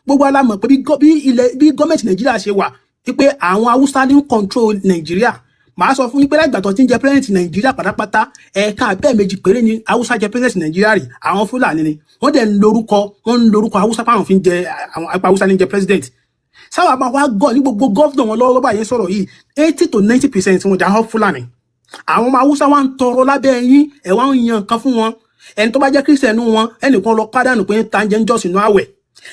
Gbogbo alámọ̀ pé bí ilẹ̀ bí gọ́ọ̀mẹ̀ntì Nàìjíríà ṣe wà, wípé àwọn Haúsá ní ń control Nàìjíríà. Màá sọ fún yín pé láìgbà tó ti ń jẹ president Nàìjíríà pátápátá, ẹ̀ẹ̀kan àbẹ́ẹ̀ méjì péré ni Haúsá jẹ president Nàìjíríà rí. Àwọn Fúlàní ni wọ́n dẹ̀ ń lorúkọ, wọ́n ń lorúkọ Haúsá páwọn fi ń jẹ, àwọn apá Haúsá ní jẹ president. Sábà máa wá gọ̀ ní gbogbo governor wọn lọ́wọ́ báyìí sọ̀rọ̀ yìí, 80 to 90% wọn jà hàn Fúlàní. Àwọn ọmọ Haúsá wa ń tọrọ lábẹ́ yín, ẹ̀ wá ń yan nǹkan fún wọn. Ẹni tó bá jẹ́ Christian wọn, ẹnìkan lọ pádànù pé ta ń jẹ́ ń jọ́sìn nú àwẹ̀.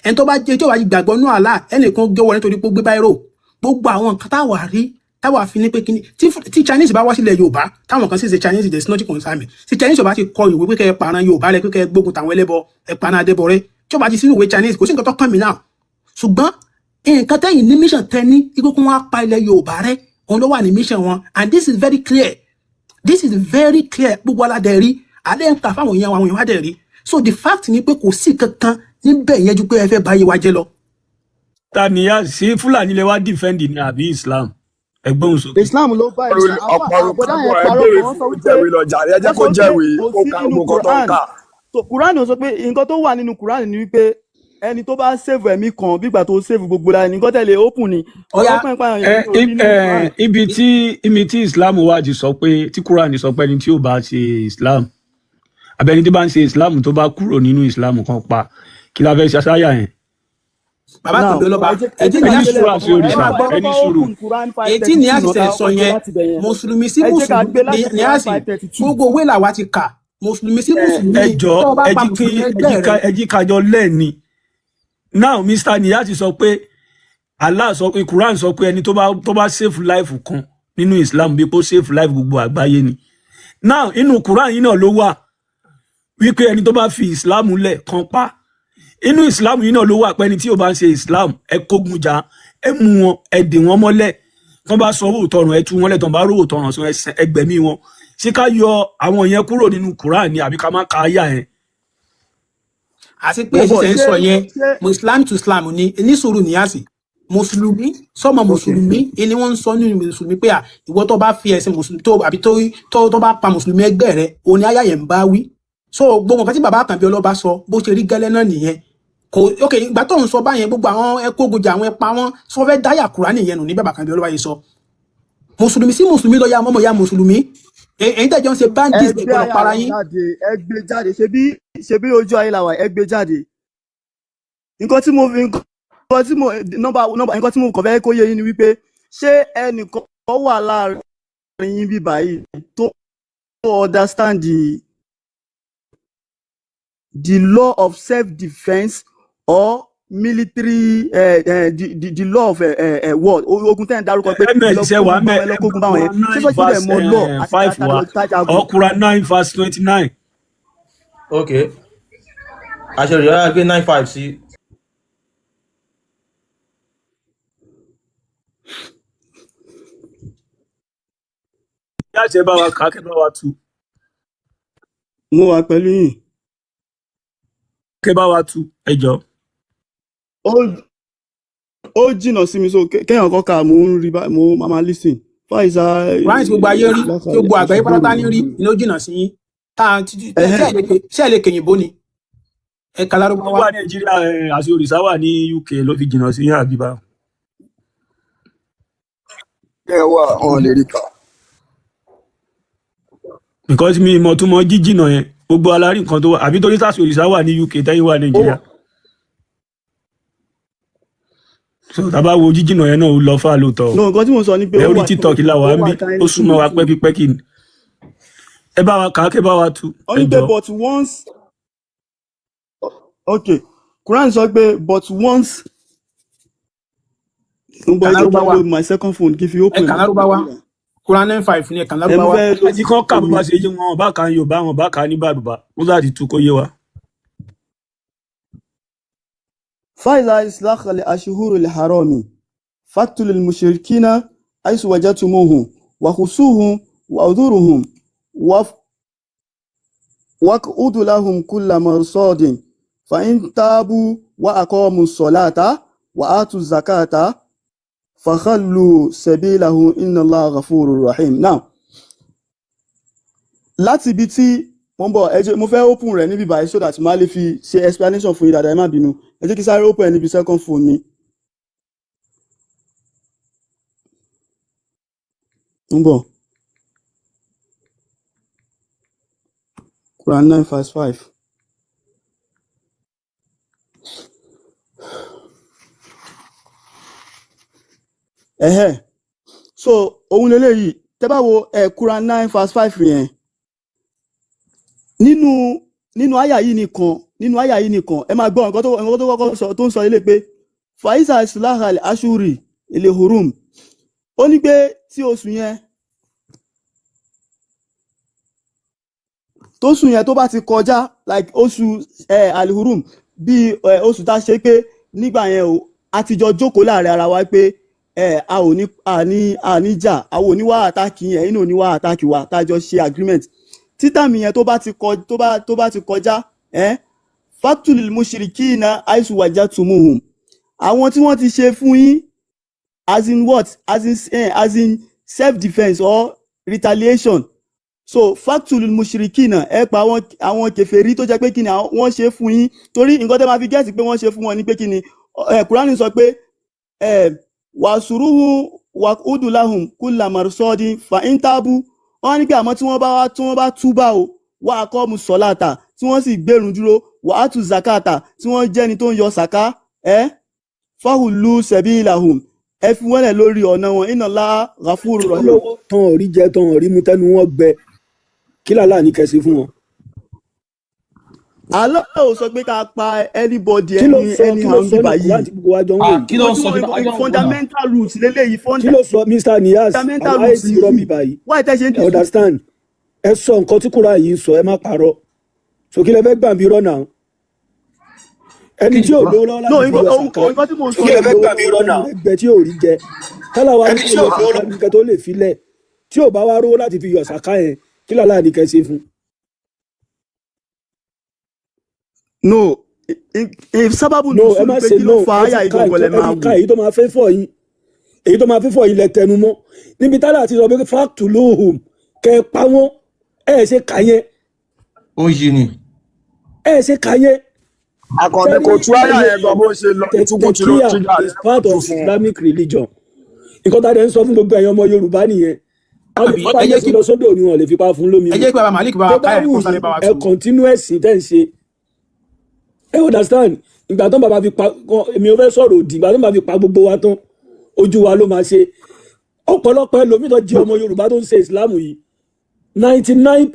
Ẹni tó bá jẹ́ tí ò bá gbàgbọ́ nú àlá, ẹnìkan gé wọ nítorí pé ó gbé báírò. Gbogbo àwọn nǹkan táwa rí Táwa fi ní pé kíní tí Chinese bá wá sílẹ̀ Yorùbá, táwọn kan sì ṣe Chinese, there is nothing concern me. Tí Chinese ò bá ti kọ ìwé pé kẹ́ ẹ parun Yorùbá rẹ, pé kẹ́ ẹ gbógun tàwọn ẹlẹ́bọ, ẹ paná adébọ rẹ, tí ó bá ti sínú ìwé Chinese, kò sí nǹkan tó kàn mí náà. Ṣùgbọ́n nǹkan tẹ́yìn ní mission tẹ́ ní ikú kí wọ́n á pa ilẹ̀ Yorùbá rẹ, òun ló wà ní mission wọn, and this is very clear, this is very clear. Gbogbo aládẹ rí alẹ́ ń kà fáwọn èèyàn, àwọn èèyàn wá dẹ̀ rí. So the fact ni pé kò sí kankan níbẹ̀ yẹn ju pé ẹ fẹ́ báyé wa jẹ́ lọ. Ta ni ya ṣé Fúlàní lè wá defend ni àbí Islam? Ẹgbọ́n sókè. Islam ló bá Islam Ọ̀pọ̀ àbọ̀dá yẹn ẹ parọ́ béèrè kan, wọ́n sọ fún wípé jẹ́wèé lọ jàre, ẹ jẹ́ wọ́n kó sọ wípé jẹ́wèé kò kó sí ka nínú gbogbo nǹkan tó ń Quran. kà. So Quran sọ pé nǹkan tó wà nínú Quran ni wípé ẹni tó bá save ẹ̀mí kan bí ìgbà tó save gbogbo la ní, nǹkan tẹ̀lé open ni Ọ̀ya. ọ̀rọ̀ pẹ̀pẹ̀ Ẹ yẹn ò rí nínú Quran. Ibi tí Islam wà ti sọ pé, tí Quran sọ pé ẹni tí ò bá ṣe Islam, àbẹni tí bá ń ṣe Islam tó bá kúrò nínú Islam kan pa, kí la fẹ́ ṣe àṣàyà yẹn? Bàbá Now Kàndé Ọlọ́ba, ẹ jẹ́ ẹ ètí jẹ́ ká Ẹni ní gbélé sùúrù àti ẹ̀kọ́ ẹ òrìṣà, máa gbọ́, ẹni kọ́kọ́ sùúrù. open Quran five ètí thirty ní two àṣìṣe náà ká sọ kọ́kọ́ gbé yẹn láti bẹ̀ yẹn. Mùsùlùmí sí Ẹ jẹ́ ká mùsùlùmí gbé láti ní Quran àṣì 5:32. Gbogbo òwe làwa ti kà, mùsùlùmí sí mùsùlùmí, Ẹ jọ, tó o bá ẹ pa jí kí mùsùlùmí ẹ ẹgbẹ́ jí ká rẹ. Ẹ jí kájọ lẹ́ẹ̀ni. Now Mr. Niyati sọ pé Allah sọ pé, Quran sọ pé ẹni tó bá save life kan nínú Islam, bí kò save life gbogbo àgbáyé ni. Now inú Quran yìí náà ló wà wípé ẹni tó bá fi Islam lẹ̀ kan pa. Inú Islam yìí náà ló wà pé ẹni tí ò bá ń ṣe Islam, ẹ kógun jà, ẹ mú wọn, ẹ dè wọn mọ́lẹ̀, tán bá sọ owó tọrùn, ẹ tú wọn lẹ̀, tán bá rówó tọrùn sọ, ẹgbẹ̀mí wọn. Ṣé ká yọ àwọn yẹn kúrò nínú Quran ni àbí ká má ka àyà yẹn? Àti pé Mo bọ̀, èsì ń ṣé sọ yẹn, ṣé Islam to Islam ni, ní sùúrù níyàsí, mùsùlùmí sọmọ Ok. mùsùlùmí ni wọ́n ń sọ nínú mùsùlùmí pé à ìwọ tó bá fi ẹ̀sìn mùsùlùmí tó àbí tó bá pa mùsùlùmí ẹgbẹ́ rẹ, òun ni àyà yẹn ń bá wí. So gbogbo nǹkan tí bàbá Àkànbí Ọlọ́ba sọ, bó ṣe rí gẹ́lẹ́ náà nìyẹn. Kò ok, ìgbà tó ń sọ báyẹn, gbogbo àwọn ẹkọgùnjà, àwọn ẹpa wọn sọ fẹ́ dáyà Kùránì yẹn nù ní bàbá Àkànbí Ọlọ́ba yìí sọ mùsùlùmí sí mùsùlùmí lọ ya ọmọ ya mùsùlùmí, ẹ̀yin tẹ̀jọ́ ń ṣe Ẹ bandits gbé gbọ́dọ̀ àyà para yẹn yín. jáde, ẹ gbé jáde. Ṣebí ojú ayé la wà, ẹ gbé jáde. Nǹkan tí mo fi nǹkan tí mo nọ́mbà nọ́mbà nǹkan tí mo kàn fẹ́ kó yé yín ni wípé ṣé ẹnìkan wà láàrin yín bí báyìí tó understand the law of self-defense or military, the law of war, ogun tẹ́ ń dárúkọ pé ẹ Ms lọ ṣe wà kógun ń bá bẹ? wọn, ẹ lọ kógun bá wọn yẹn, Quran ṣé 9 sọ́ọ́ verse dẹ̀ mọ law àti 5 wa tájagun? or Quran 9 verse 29. Ok, àṣẹ òrìṣà gbé 9:5 sí. Yá ṣe bá wa kà á, kẹ́ bá wa tú. Mo wà pẹ̀lú yín. Kẹ́ bá wa tú, ẹ jọ. Ó jìnnà sí mi, so kéèyàn kọ́ ka, mo ń rí bá mo máa máa listen fàìsà. Quran tí gbogbo ayé rí, tí gbogbo àgbáyé pátá ní rí ni ó jìnnà sí yín tá a ṣe ẹ lè kèyìnbó ni ẹ̀ka Ó lárúbáwá. wà Nàìjíríà ẹ, àṣẹ òrìṣà wà ní UK ló fi jìnnà sí yín àbí bá? Ẹ wà wọn lè rí kà. Because mi ìmọ̀ tó mọ jíjìnà yẹn, gbogbo alárí nǹkan tó wà, àbí torí sàṣẹ òrìṣà wà ní UK tẹ́yìn wà Ó Nàìjíríà, so tá a bá wo jíjìnà yẹn náà, ó lọ fà lóòótọ́ o. No, nǹkan tí mo sọ ni pé Ẹ ó orí wà TikTok la wà ó ń wà bí, ó kindly súnmọ́ wa to pẹ́kípẹ́kí ni. Ẹ bá wa kà á, kẹ́ bá wa tú, ó ẹ ní pé jọ. but once, okay, Quran sọ pé but once, ń bọ̀, Ẹ̀ka ẹ jẹ́ kí n lárúbáwá. lo my second phone kí n fi open Ẹ̀ka lárúbáwá, Quran 9:5 ní ẹ̀ka ẹ mo lárúbáwá. fẹ́ lo Àti kán kà bó bá ṣe yé wọn, bá kà ń Yorùbá wọn, bá kà á ní bàdùbà, ó láti tú kó yé wa. فإذا إسلاخ الأشهر الحرام فاقتلوا المشركين حيث وجدتموهم وخصوهم وأذرهم واقعدوا لهم كل مرصاد فإن تابوا وأقاموا الصلاة وآتوا الزكاة فخلوا سبيلهم إن الله غفور رحيم. Now láti ibi tí mo ń bọ̀, ẹ jẹ́ mo fẹ́ open rẹ̀ níbí báyìí so that màá lè fi ṣe explanation fún yín dáadáa. Ẹ má bínú, ẹ jẹ́ kí sáré open ẹ̀ níbi second phone mi. Ń bọ̀, Quran 9 verse 5. Ẹ̀hẹ́, so òun leléyìí, tẹ́ bá wo ẹ̀ Quran 9 verse 5 yẹn, nínú àyà yìí nìkan, nínú àyà yìí nìkan, ẹ máa gbọ́ nǹkan tó kọ́kọ́ sọ, tó ń sọ ilé pé faisa islahal ashuri ilé hurum, ó Ó ní pé tí oṣù yẹn, tóṣù yẹn tó bá ti kọjá, like oṣù alihurum, bí oṣù tá a ṣe pé nígbà yẹn o, a ti jọ jókòó láàrin ara wa pé a ò ní a ní jà, àwọn ò ní wá àtàkì yẹn, inú ò ní wá àtàkì wa, tá a jọ ṣe agreement. Títàmì yẹn tó bá ti kọ tó bá ti kọjá, fatulil mushrikina aisu wajatumuhum, àwọn tí wọ́n ti ṣe fún yín, as in what, as in self defence or retaliation. So fatulil mushrikina, ẹ pa àwọn kèfèrí tó jẹ́ pé kí ni wọ́n ṣe fún yín, torí nǹkan tẹ́ máa fi gẹ́ẹ̀sì pé wọ́n ṣe fún wọn ni pé kí ni Kúránì sọ pé wàsùrùhù wàhùdùláhùn kúlà màrúsọ́ọ̀dì fà ń tábù. Wọ́n ní pé àmọ́ tí wọ́n bá wá, tí wọ́n bá túbà o, wà á kọ́ mu sọ́láàtà, tí wọ́n sì gbèrún dúró, wà á tu zakata, tí wọ́n jẹ́ni tó ń yọ sàká, fáhùlù sẹ̀bílàhùn, ẹ fi wọ́n lẹ̀ lórí ọ̀nà wọn, iná lá ghafuru rahim. Lówó tán ò rí jẹ, tán ò rí mu, tẹnu wọn gbẹ, kí làlá ní kẹsí fún wọn. Allah ò sọ pé ká pa anybody Kí ló any sọ? Kí ló anyhow sọ níbí ní báyìí. Quran tí gbogbo wa jọ ń wò Ah, yìí? kí ló Nǹkan ń tí sọ? Kí wọ́n ló ń wò náà? fundamental rules leléyìí, Kí ló sọ, Mr Niyaz? fundamental Àwọn rules àìsí irọ́ yìí, mi báyìí. why tẹ́ ṣe ń Ẹ understand, ẹ sọ nǹkan tí Quran yìí ń sọ, ẹ má parọ́. So kí lẹ fẹ́ gbà mí rọ́ náà? Ẹni Kí tí ò lówó lọ́wọ́ No, láti fi yọ sàká, nǹkan tí mò ń sọ tí ò ni lówó lọ́wọ́ tẹnu rẹ̀ gbẹ, tí ò rí jẹ, kálá wa ní kó yọ sàká nìkan tó lè filẹ̀, tí ò bá wá rówó láti fi yọ sàká yẹn, kí làlá ní kẹ́ ṣe fún. No, if sábàbù No, ẹ nùsùlù má pé ṣe kí no. ló fa Ẹ àyà ti ka ìgangan lẹ ìtọ́, ẹ máa ti ka wò. èyí tó máa fẹ́ fọ̀ yín, èyí tó máa fẹ́ fọ̀ yín lẹ tẹnu mọ́ níbi tálà ti sọ pé fáàtù lóhùn kẹ ẹ pa wọ́n, ẹ ṣe kà yẹn. Ó yí ni. Ẹ ṣe kà yẹn. Àkànbí kò tú àyà yẹn gan bó ṣe lọ, ìtukùtù ló Tẹkíà tú jáde is part tú of fún un. Islamic religion. Nǹkan tá a dẹ̀ ń sọ fún gbogbo ẹ̀yin ọmọ Yorùbá nìyẹn. Wọ́n lè Àbí fipá ẹ jẹ́ Jésù kí lọ sódò ni, wọ́n lè fipá fún lómi ẹ mu. jẹ́ kí bàbá Malik bá Tó wa bá káyà wù kó sáré yín, bá wa ẹ tú. continue ẹ̀sìn tẹ́ ń ṣe. Ẹ understand, ìgbà tó ń bàbá fi pa, èmi ò fẹ́ sọ̀rọ̀ òdì, ìgbà tó ń bàbá fi pa gbogbo wa tán, ojú wa ló máa ṣe. Ọ̀pọ̀lọpọ̀ ẹlòmíì tó jẹ́ ọmọ Yorùbá tó ń ṣe Ìsìlámù yìí, 99,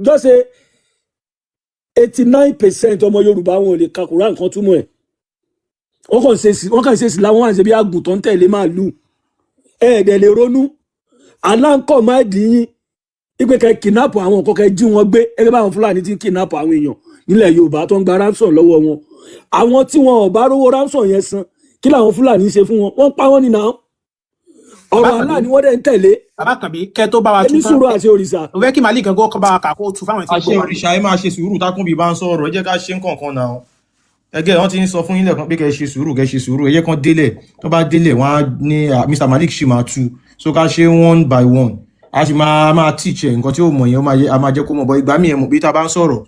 just say 89% ọmọ Yorùbá, wọn ò lè ka Kùránì kan túmọ̀ ẹ̀. Wọ́n kàn ṣe Ìsìlámù, wọ́n kàn ṣe bí àgùntàn tẹ̀lé màálù. Ẹ ẹ̀ dẹ̀ lè ronú aláǹkọ̀ máa dì yín ipe kẹ kidnap àwọn nǹkan, kẹ jí wọn gbé, ẹgbẹ́ báwọn Fúlàní ti ń kidnap àwọn èèyàn nílẹ̀ Yorùbá tó ń gba ransom lọ́wọ́ wọn. Àwọn tí wọn ò bá rówó ransom yẹn san, kí làwọn Fúlàní ṣe fún wọn? Wọ́n pa wọ́n nínà. Bàbá Ọ̀rọ̀ Kànbí, Allah ni wọ́n dẹ̀ ń tẹ̀lé. Bàbá Kànbí, kẹ́ tó bá wa tú Ẹni tán, sùúrù àti òrìṣà. mo fẹ́ kí Malik gan kó bá wa kà kó tú fáwọn tí ń Àṣẹ gbọ́ wa. òrìṣà, ẹ máa ṣe sùúrù tákùnbí bá ń sọ̀rọ̀, ẹ jẹ́ ká ṣe ń kọ̀ọ̀kan náà. Ẹgẹ́ wọn ti ń sọ fún yín lẹ́ẹ̀kan pé kẹ́ ṣe sùúrù, kẹ́ ṣe sùúrù, ẹ jẹ́ kán délẹ̀. Tó bá délẹ̀, wọ́n á ní Mr Malik ṣì máa tú. So ká ṣe one by one, a sì máa teach ẹ nǹkan tí ó mọ̀ yẹn, ó máa a máa jẹ́ kó mọ̀ bọ́. Ìgbà míì ẹ mọ̀ bí tá a bá ń sọ̀rọ̀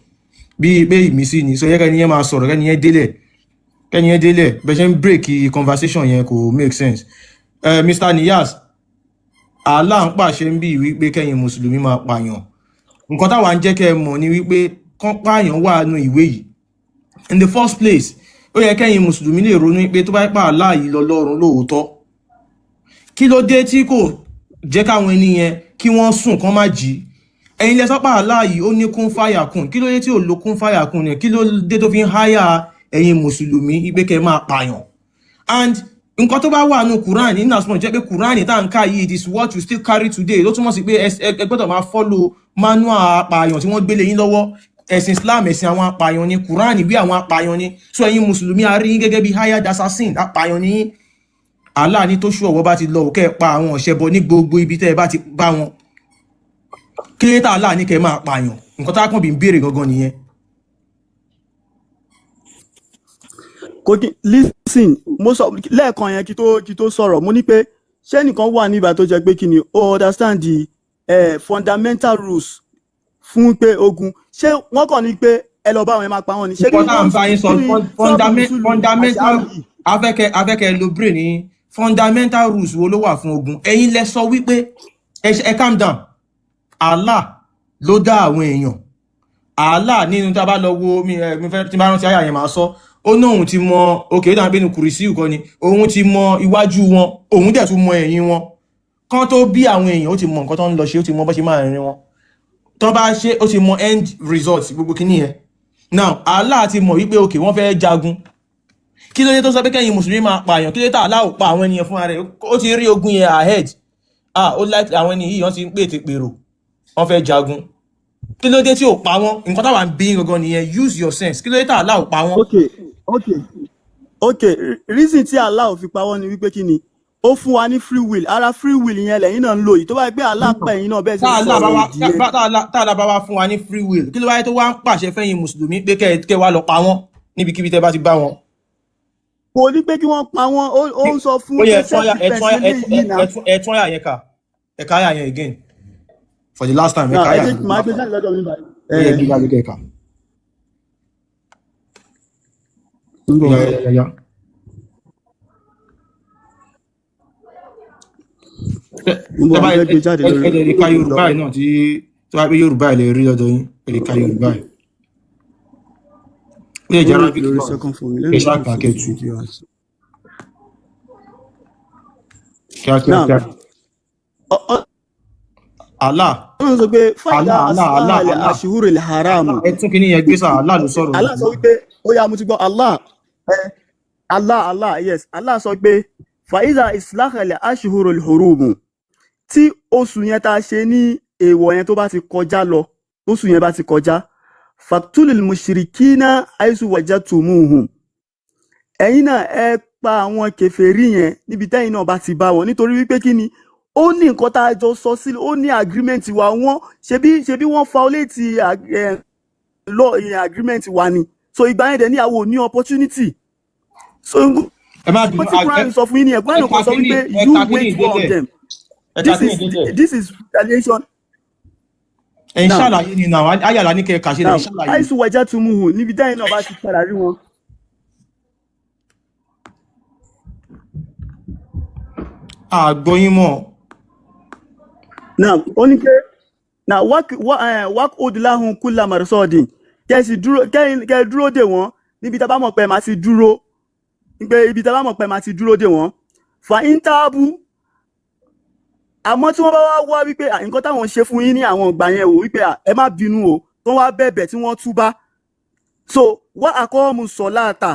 bí pé ìmísí ni, so yẹ kẹ́ni yẹn máa sọ̀rọ̀, kẹ́ni yẹn délẹ̀, kẹ́ni yẹn délẹ̀. Bẹ́ẹ̀ ṣe ń break conversation yẹn kò make sense. Mr Niyaz, Allah ń pàṣẹ ń bí wípé kẹ́yìn mùsùlùmí máa pààyàn. Nǹkan táwa ń jẹ́ kẹ́ ẹ mọ̀ ni wípé kán pààyàn wà nù ìwé yìí in the first place. Ó yẹ kẹ́yìn mùsùlùmí lè ronú pé tó bá pa Allah yìí lọ lọ́run lóòótọ́, kí ló dé tí kò jẹ́ káwọn ẹni yẹn kí wọ́n sùn kán má jí? Ẹ̀yin lẹ sọ́pà Allah yìí ó ní kún fáyà kún, kí ló dé tí ò lo kún fáyà kún ni? Kí ló dé tó fi ń háyà ẹ̀yin mùsùlùmí pé kẹ́ máa pààyàn? And nǹkan tó bá wà nù Quran, nínú àsùnwọ̀n jẹ́ pé Quran tá à ń kà yìí, it is what you still carry today, ló túmọ̀ sí pé ẹ gbọ́dọ̀ máa follow manual apààyàn tí wọ́n gbélé yín lọ́wọ́. Ẹ̀sìn Islam, ẹ̀sìn àwọn apààyàn ni. Quran bí àwọn apààyàn ni. So ẹ̀yin mùsùlùmí, a rí yín gẹ́gẹ́ bí hired assassin, apààyàn ni yín. Allah ní tó ṣú ọ̀wọ́ bá ti lọ, òkè pa àwọn ọ̀ṣẹ́bọ ní gbogbo ibi tẹ́ ẹ bá ti bá wọn. Kí ló dé tá Allah ní kẹ́ máa pààyàn? Nǹkan tá a kàn bí ń béèrè gangan nìyẹn. Kò kí listen, mo sọ lẹ́ẹ̀kan yẹn kí tó sọ̀rọ̀, mo ní pé ṣé nìkan wà nígbà tó jẹ́ pé kí ni ó understand the fundamental rules fún pé ogun, ṣé wọ́n kàn ní pé ẹ lọ bá wọn, ẹ máa pa wọn ni? Ṣé Nǹkan tá à ń bá yín sọ, kí ni sábà nùsùlù àti fundamental àbí afẹ́kẹ́ lo brain ní fundamental rules wo ló wà fún ogun? Ẹ̀yin lẹ sọ wípé ẹ calm down. Allah ló dá àwọn èèyàn. Allah nínú tá a bá lọ wo mi, ẹ mi fẹ́ tí n bá rántí àyà yẹn máa sọ, ó ní òun ti mọ òkè, ó dàbí pé ní kùrìsíù kan ni òun ti mọ iwájú wọn, òun dẹ̀ tún mọ ẹ̀yìn wọn kán tó bí àwọn èèyàn. Ó ti mọ nǹkan tó ń lọ ṣe, ó ti mọ bó ṣe máa rìn wọn tó bá ṣe, ó ti mọ end result gbogbo kìíní yẹn. Now Allah ti mọ̀ wípé òkè wọ́n fẹ́ jagun. Kí ló dé tó sọ pé kẹ́yìn mùsùlùmí máa pààyàn? Kí ló dé tá Allah ò pa àwọn ènìyàn fúnra rẹ̀? Ó ti rí ogun yẹn ahead. Ah, ó láì àwọn ẹni yìí wọ́n ti ń pètè pèrò, wọ́n fẹ́ jagun. Kí ló dé tí ò pa wọ́n? Nǹkan táwa ń bí gangan nìyẹn. Use your sense. Kí ló dé tá Allah ò pa wọ́n? Ok, reason tí Allah ò fi pa wọ́n ni wípé kí ni, ó fún wa ní free will. Ara free will yẹn lẹ́yìn náà ń lò yìí. Tó bá yẹ pé Allah pa ẹ̀yin náà bẹ́ẹ̀ ṣe Tá ń Allah bá sọ̀rọ̀ wá òdì yẹn. tá Allah bá wá fún wa ní free will, kí ló wáyé tó wá ń pàṣẹ fẹ́yìn mùsùlùmí pé kẹ́ wá lọ pa wọ́n níbikíbi tẹ́ bá ti bá wọn? Kò ní pé kí wọ́n pa wọ́n, ó ń sọ fún Ó yẹ pé self defence eléyìí náà. Ẹtún àyà yẹn kà. Ẹ̀ka àyà yẹn again for the last time. Náà Ẹ̀ka ẹ àyà jẹ́ yẹn. kí màá gbé jáde lọ́dọ̀ mi báyìí. Ó yẹ gbé jáde kẹ́ka. Ń bọ̀. Ya ya ya ya. Ń bọ̀, Tẹ́ bá mo fẹ́ gbé jáde lórí ẹ lè ka Yorùbá yìí náà, tí tó bá pé Yorùbá yìí lè rí lọ́dọ̀ yín, ẹ lè ka Yorùbá yìí. Ó lè jẹ́ One minute Arabic lórí náà. second phone mi. Let Ẹ me ṣáà look kà for kẹ́ the tú. video. Kíákíá Now, kíá. Allah Ọlọ́run sọ pé fàyà Allah Allah Allah asláhàlẹ̀ Allah àṣìhúrè haramu. Ẹ tún kí ni yẹn gbé sá. Allah ló sọ̀rọ̀. Allah sọ wípé ó yá, mo ti gbọ́ Allah, Allah, Allah, yes, Allah sọ pé fàyíza ìsìláhàlẹ̀ àṣìhúrè hurumu, tí oṣù yẹn tá a ṣe ní èèwọ̀ yẹn tó bá ti kọjá lọ, tóṣù yẹn bá ti kọjá, fàtúlì mushrikina àìsù wajadtumuhum, ẹ̀yin náà ẹ pa àwọn kèfèrí yẹn níbi tẹ́yin náà bá ti bá wọn, nítorí wípé kí ni, ó ní nǹkan tá a jọ sọ sílẹ̀, ó ní agreement wa. Wọ́n ṣebí wọ́n violate law ìyẹn, agreement wa ni. So ìgbà yẹn dẹ̀ ní àwọn ò ní opportunity. So Ẹ má nǹkan bínú. tí Quran sọ fún yín nìyẹn. Quran Ẹka kan sọ kíní wípé ẹka you kíní wage war on ìdélẹ̀ them. Ẹka This kíní is ìdélẹ̀. This is retaliation. Ẹ ń Now ṣàlàyé ni náà, ayàlá ní kẹ́ ẹ kà ṣe lẹ̀ now ń ṣàlàyé. Àìsù wajadtumuhu, níbi tẹ́yin náà bá ti padà rí wọn. Àgbọ̀yìn mọ̀. Now ó ní pé na wák odùláhùn kúlà marisọ́ọ̀dìn, kẹ́ sì dúró, kẹ́ dúró dè wọ́n níbi tá a bá mọ̀ pé màá ti dúró, pé ibi tá a bá mọ̀ pé màá ti dúró dè wọ́n, fa íńtáàbù. Àmọ́ tí wọ́n bá wá wá wípé nǹkan táwọn ṣe fún yín ní àwọn ìgbà yẹn o, wípé ẹ má bínú o, tó wá bẹ̀bẹ̀ tí wọ́n túbá, so wá àkọ́mù sọ̀láàtà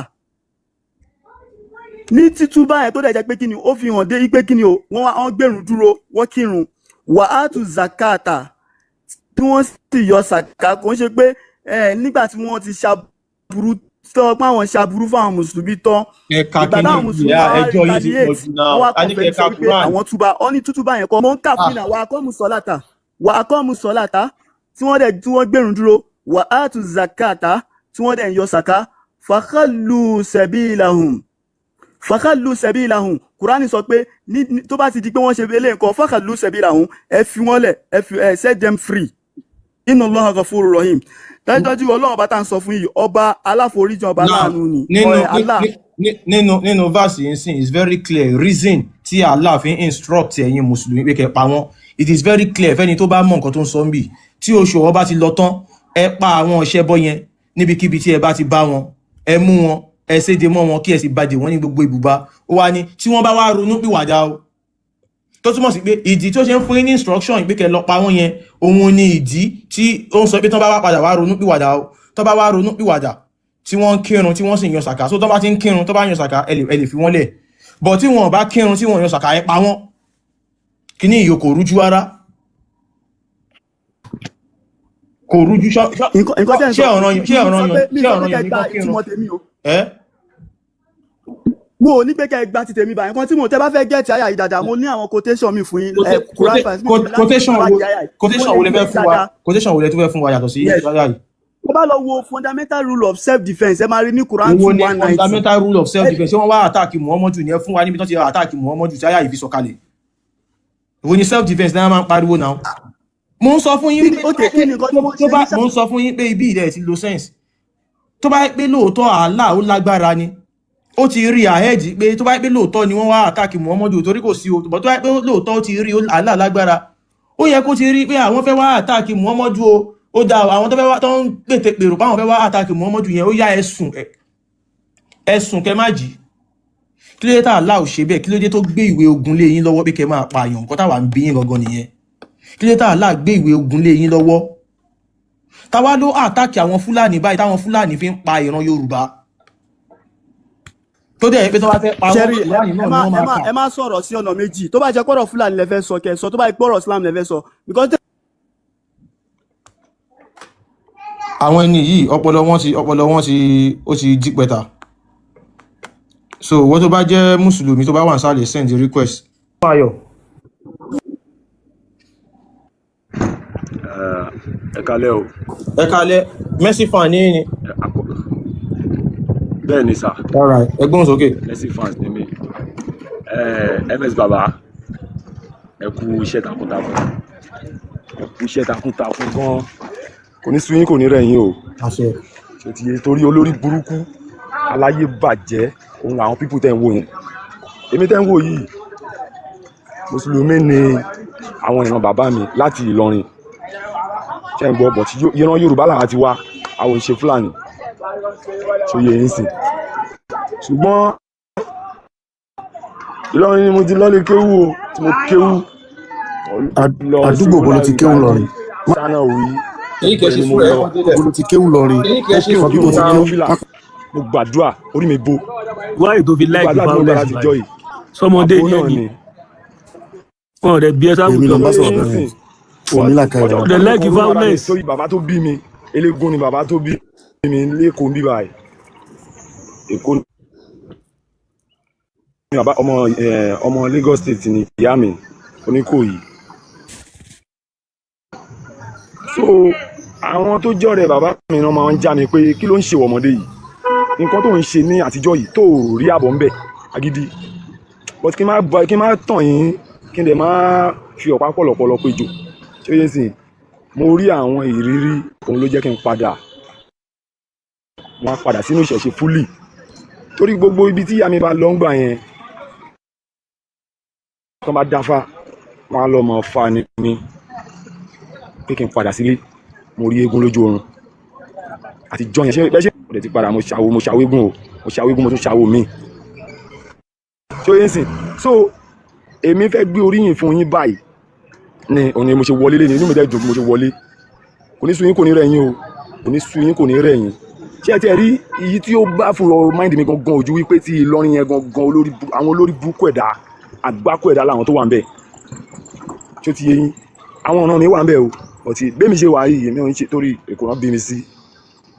ní títúbà yẹn, tó dẹ̀ jẹ́ pé kí ni, ó fi hàn dé pé kí ni o, wọ́n wá wọ́n gbèrún dúró, wọ́n kírun, wà á tù zakata, tí wọ́n sì yọ sàká. Kò ń ṣe pé nígbà tí wọ́n ti ṣàbùrú tán, pé àwọn ṣàbùrú fáwọn mùsùlùmí tán, Ẹka ìgbà kíní táwọn mùsùlùmí ìyá wá ẹjọ́ yín ti pọ̀ retaliate, jù náà. wọ́n wá A ní kẹ́ kọ̀fẹ́ ẹ sọ ka wípé Quran. àwọn túbà. Ọ ní tútúbà yẹn kọ́ mọ́ ń kà fún Ah, ìnà wà á kọ́ mùsọ̀láta, wà á kọ́ mùsọ̀láta, tí wọ́n dẹ̀ tí wọ́n gbèrún dúró, wà á tù zakata, tí wọ́n dẹ̀ ń yọ sàká, fàkàlù sẹ̀bílàhùn, fàkàlù sẹ̀bílàhùn. Kùránì sọ pé tó bá ti di pé wọ́n ṣe eléyìí nǹkan, fàkàlù sẹ̀bílàhùn, ẹ fi wọ́n lẹ̀, ẹ fi ẹ set them free. Inna Allaha ghafurur rahim. Dájúdájú Ọlọ́run ọba tá à ń sọ fún yìí, ọba aláforíjìn, ọba Now aláàánú ni. nínú Ọ̀rẹ́ Allah. nínú verse yìí sìn is very clear reason tí Allah fi ń instruct ẹ̀yin mùsùlùmí pé kẹ́ pa wọ́n. It is very clear fẹ́ni tó bá mọ̀ nǹkan tó ń sọ ń bì. Tí oṣù ọwọ́ bá ti lọ tán, ẹ pa àwọn ọ̀ṣẹ́bọ yẹn níbikíbi tí ẹ bá ti bá wọn, ẹ mú wọn, ẹ séde mọ́ wọn, kí ẹ sì bàjẹ́ wọn ní gbogbo ibùba. Ó wá ní tí wọ́n bá wá ronú pìwàdà o, tó túmọ̀ sí pé ìdí tó ṣe ń fún yín ní instruction pé kẹ́ lọ pa wọ́n yẹn, òun ni ìdí tí ó ń sọ pé tán bá wá padà wá ronú pìwàdà o, tán bá wá ronú pìwàdà, tí wọ́n ń kírun, tí wọ́n sì yan sàkà. So tán bá ti ń kírun, tán bá yan sàkà, ẹ lè fi wọ́n lẹ̀. But tí wọn ò bá kírun, tí wọ́n yan sàkà, ẹ pa wọ́n. Kíní ìyó kò rújú rárá, kò rújú. Nǹkan tẹ́ ń Ṣé sọ ọ̀ràn mi ṣé sọ ọ̀ràn pé mi ṣé sọ ọ̀ràn pé kẹ́ yàn ní gba kán kírun ìtumọ̀ tèmi o. Ẹ Mo ò ní pé kẹ́ ẹ gba ti tèmi báyìí. Nǹkan tí mo tẹ́ bá fẹ́ get àyà yìí dáadáa, mo ní àwọn quotation mi fún yín, Quran verse mi láti Quotation bá wo? di àyà yìí mo Quotation lè wo lẹ gbé fẹ́ fún wa? dáadáa. Quotation wo lẹ tún fẹ́ fún wa yàtọ̀ sí Yes. àyà yìí? Tó bá lọ wo fundamental rule of self defence, ẹ máa rí ní Quran Èwo two ni 190. fundamental rule of self defence? Ṣé wọ́n wá attack Muhammadu ni? Ẹ fún wa níbi tó ti attack Muhammadu tí àyà yìí fi sọ̀kalẹ̀. Èwo ni self defence náà máa ń pariwo náà? Mo ń sọ fún yín Kí ni wípé ok, kí ni nǹkan tí wọ́n tó ṣe bá ní mo ń sọ fún yín pé ibi ìdẹ̀ ti lo sense. Tó bá yẹ pé lóòótọ́ Allah ó lágbára ni, ó ti rí ahead pé tó bá yẹ pé lóòótọ́ ni wọ́n wá attack Muhammadu, torí kò sí o, but tó bá yẹ pé lóòótọ́ ó ti rí Allah lágbára, ó yẹ kó ti rí pé àwọn fẹ́ wá attack Muhammadu o. Ó dá o, àwọn tó fẹ́ wá, tó ń pètè pèrò páwọn fẹ́ wá attack Muhammadu yẹn, ó yá, ẹ sùn, ẹ sùn, kẹ má jí. Kí ló dé tá Allah ò ṣe bẹ́ẹ̀? Kí ló dé tó gbé ìwé ogun lé yín lọ́wọ́ pé kẹ máa pààyàn? Nǹkan táwa ń bí yín gangan nìyẹn. Kí ló dé tá Allah gbé ìwé ogun lé yín lọ́wọ́? Táwa ló attack àwọn Fúlàní báyìí táwọn Fúlàní fi ń pa ìran Yorùbá? Tó dẹ̀ pé tó bá fẹ́ pa wọ́n, Ṣẹ́rí, Kùránì ẹ náà ni má wọ́n ẹ máa má kà. ẹ má sọ̀rọ̀ sí ọ̀nà méjì. Tó bá jẹ́ pọ̀rọ̀ Fúlàní lẹ fẹ́ sọ, kẹ́ sọ. Tó bá jẹ́ pọ̀rọ̀ Islam lẹ fẹ́ sọ, because Àwọn ẹni yìí, ọpọlọ wọn ti ó ti jí pẹta. So wọ́n tó bá jẹ́ mùsùlùmí tó bá wà nísàlẹ̀, send request. Ayọ̀. Ẹ kalẹ́ o. Ẹ kalẹ̀, Mercy fan ní ní. Bẹ́ẹ̀ ni sà. Alright, ẹ gbóhùn sókè. Mercy fans ni mí. Ms baba, ẹ kú iṣẹ́ takuntakun, ẹ kú iṣẹ́ takuntakun gan. Kò ní sú yín, kò ní rẹ̀ yín o. Àṣẹ. Ṣe ti yé? Torí olórí burúkú aláyé bàjẹ́ òun làwọn pípù tẹ̀ ń wò yẹn. Èmi tẹ́ ń wò yìí, mùsùlùmí ni àwọn ìran bàbá mi láti Ìlọrin, ṣe ń gbọ́? Bọ̀ tí ìran Yorùbá làwọn ti wá, àwọn ìṣe Fúlàní, ṣe yé yín sìn? Ṣùgbọ́n Ìlọrin ni mo ti lọ́lé kéwú o, tí mo kéwú lọ sí. Àdúgbò bo ló ti kéwú lọrin? Sánà òyì. Èyí kìí Ibẹ̀ ṣe ni mo fúnra ẹ lọ. kan délẹ̀. Bo ló ti kéwú lọrin? Èyí kìí ṣe Sọ bí tó ti Mo kéwú. fìlà, mo gbàdúrà, orí mi bó. Wáyé tó fi Mo láìkì gbàdúrà tí mo gbà violence láti jọ báyìí? yìí. Sọmọdé Àbó ní náà ẹni ni. wọn ò rẹ bí ẹ Èmi sáwùjọ. ló ń bá Ṣé sọ̀rọ̀ yín bẹ́ẹ̀. sìn? Ò ní làákàyè Ọjọ́ rárá. Ọ̀dẹ̀ kan like mo ronú ara mi violence. sórí bàbá tó bí mi. Eléégún ni bàbá tó bí mi lẹ́kọ̀ọ́ bí báyìí. Èkó ni bàbá ọmọ, ọmọ Lagos State ni ìyá mi, Oníkòyí. So àwọn tó jọ̀rẹ́ bàbá mi náà máa ń já mi pé kí ló ń ṣe ọmọdé yìí, nǹkan tó ń ṣe ní àtijọ́ yìí tó ò rí àbọ̀ ń bẹ̀ agídí. But kí n má tàn yín, kí n dẹ̀ má fi ọ̀pá pọ̀lọ̀pọ̀lọ̀ péjò, ṣé yín sìn? Mo rí àwọn ìrírí, òun ló jẹ́ kí n padà, mo wá padà sínú ìṣẹ̀ṣe fúlì, torí gbogbo ibi tí ìyá mi bá lọ ń gbà yẹn, tó bá dáfá, wọn á lọ mọ fa ni mi pé kí n padà sílé. Mo rí eégún lójú oorun àti jọ yẹn. Ṣé bẹ́ẹ̀ ṣe mo dẹ̀ ti padà, mo ṣàwo, mo ṣàwo eégún o, mo ṣàwo eégún, mo tún ṣàwo míì. Ṣé ó yẹn sìn? So èmi fẹ́ gbé oríyìn fún yín báyìí ni, òun ni mo ṣe wọlé lé ní, inú mi dẹ̀ dùn bí mo ṣe wọlé. Kò ní sú yín, kò ní rẹ̀ yín o. Kò ní sú yín, kò ní rẹ̀ yín. Ṣé ẹ ti rí iyì tí ó bá fún ọ mind mi gangan ojú wípé tí Ìlọrin yẹn gangan, àwọn olórí burúkú ẹ̀dá, àgbákò ẹ̀dá làwọn tó wà ń bẹ̀. Ṣé ó ti yé yín? Àwọn ọ̀nà mi wà ń bẹ̀ o, ọtí bẹ́ẹ̀ mi ṣe wà yìí, èmi ò ń ṣe torí Èkó náà bí mi sí.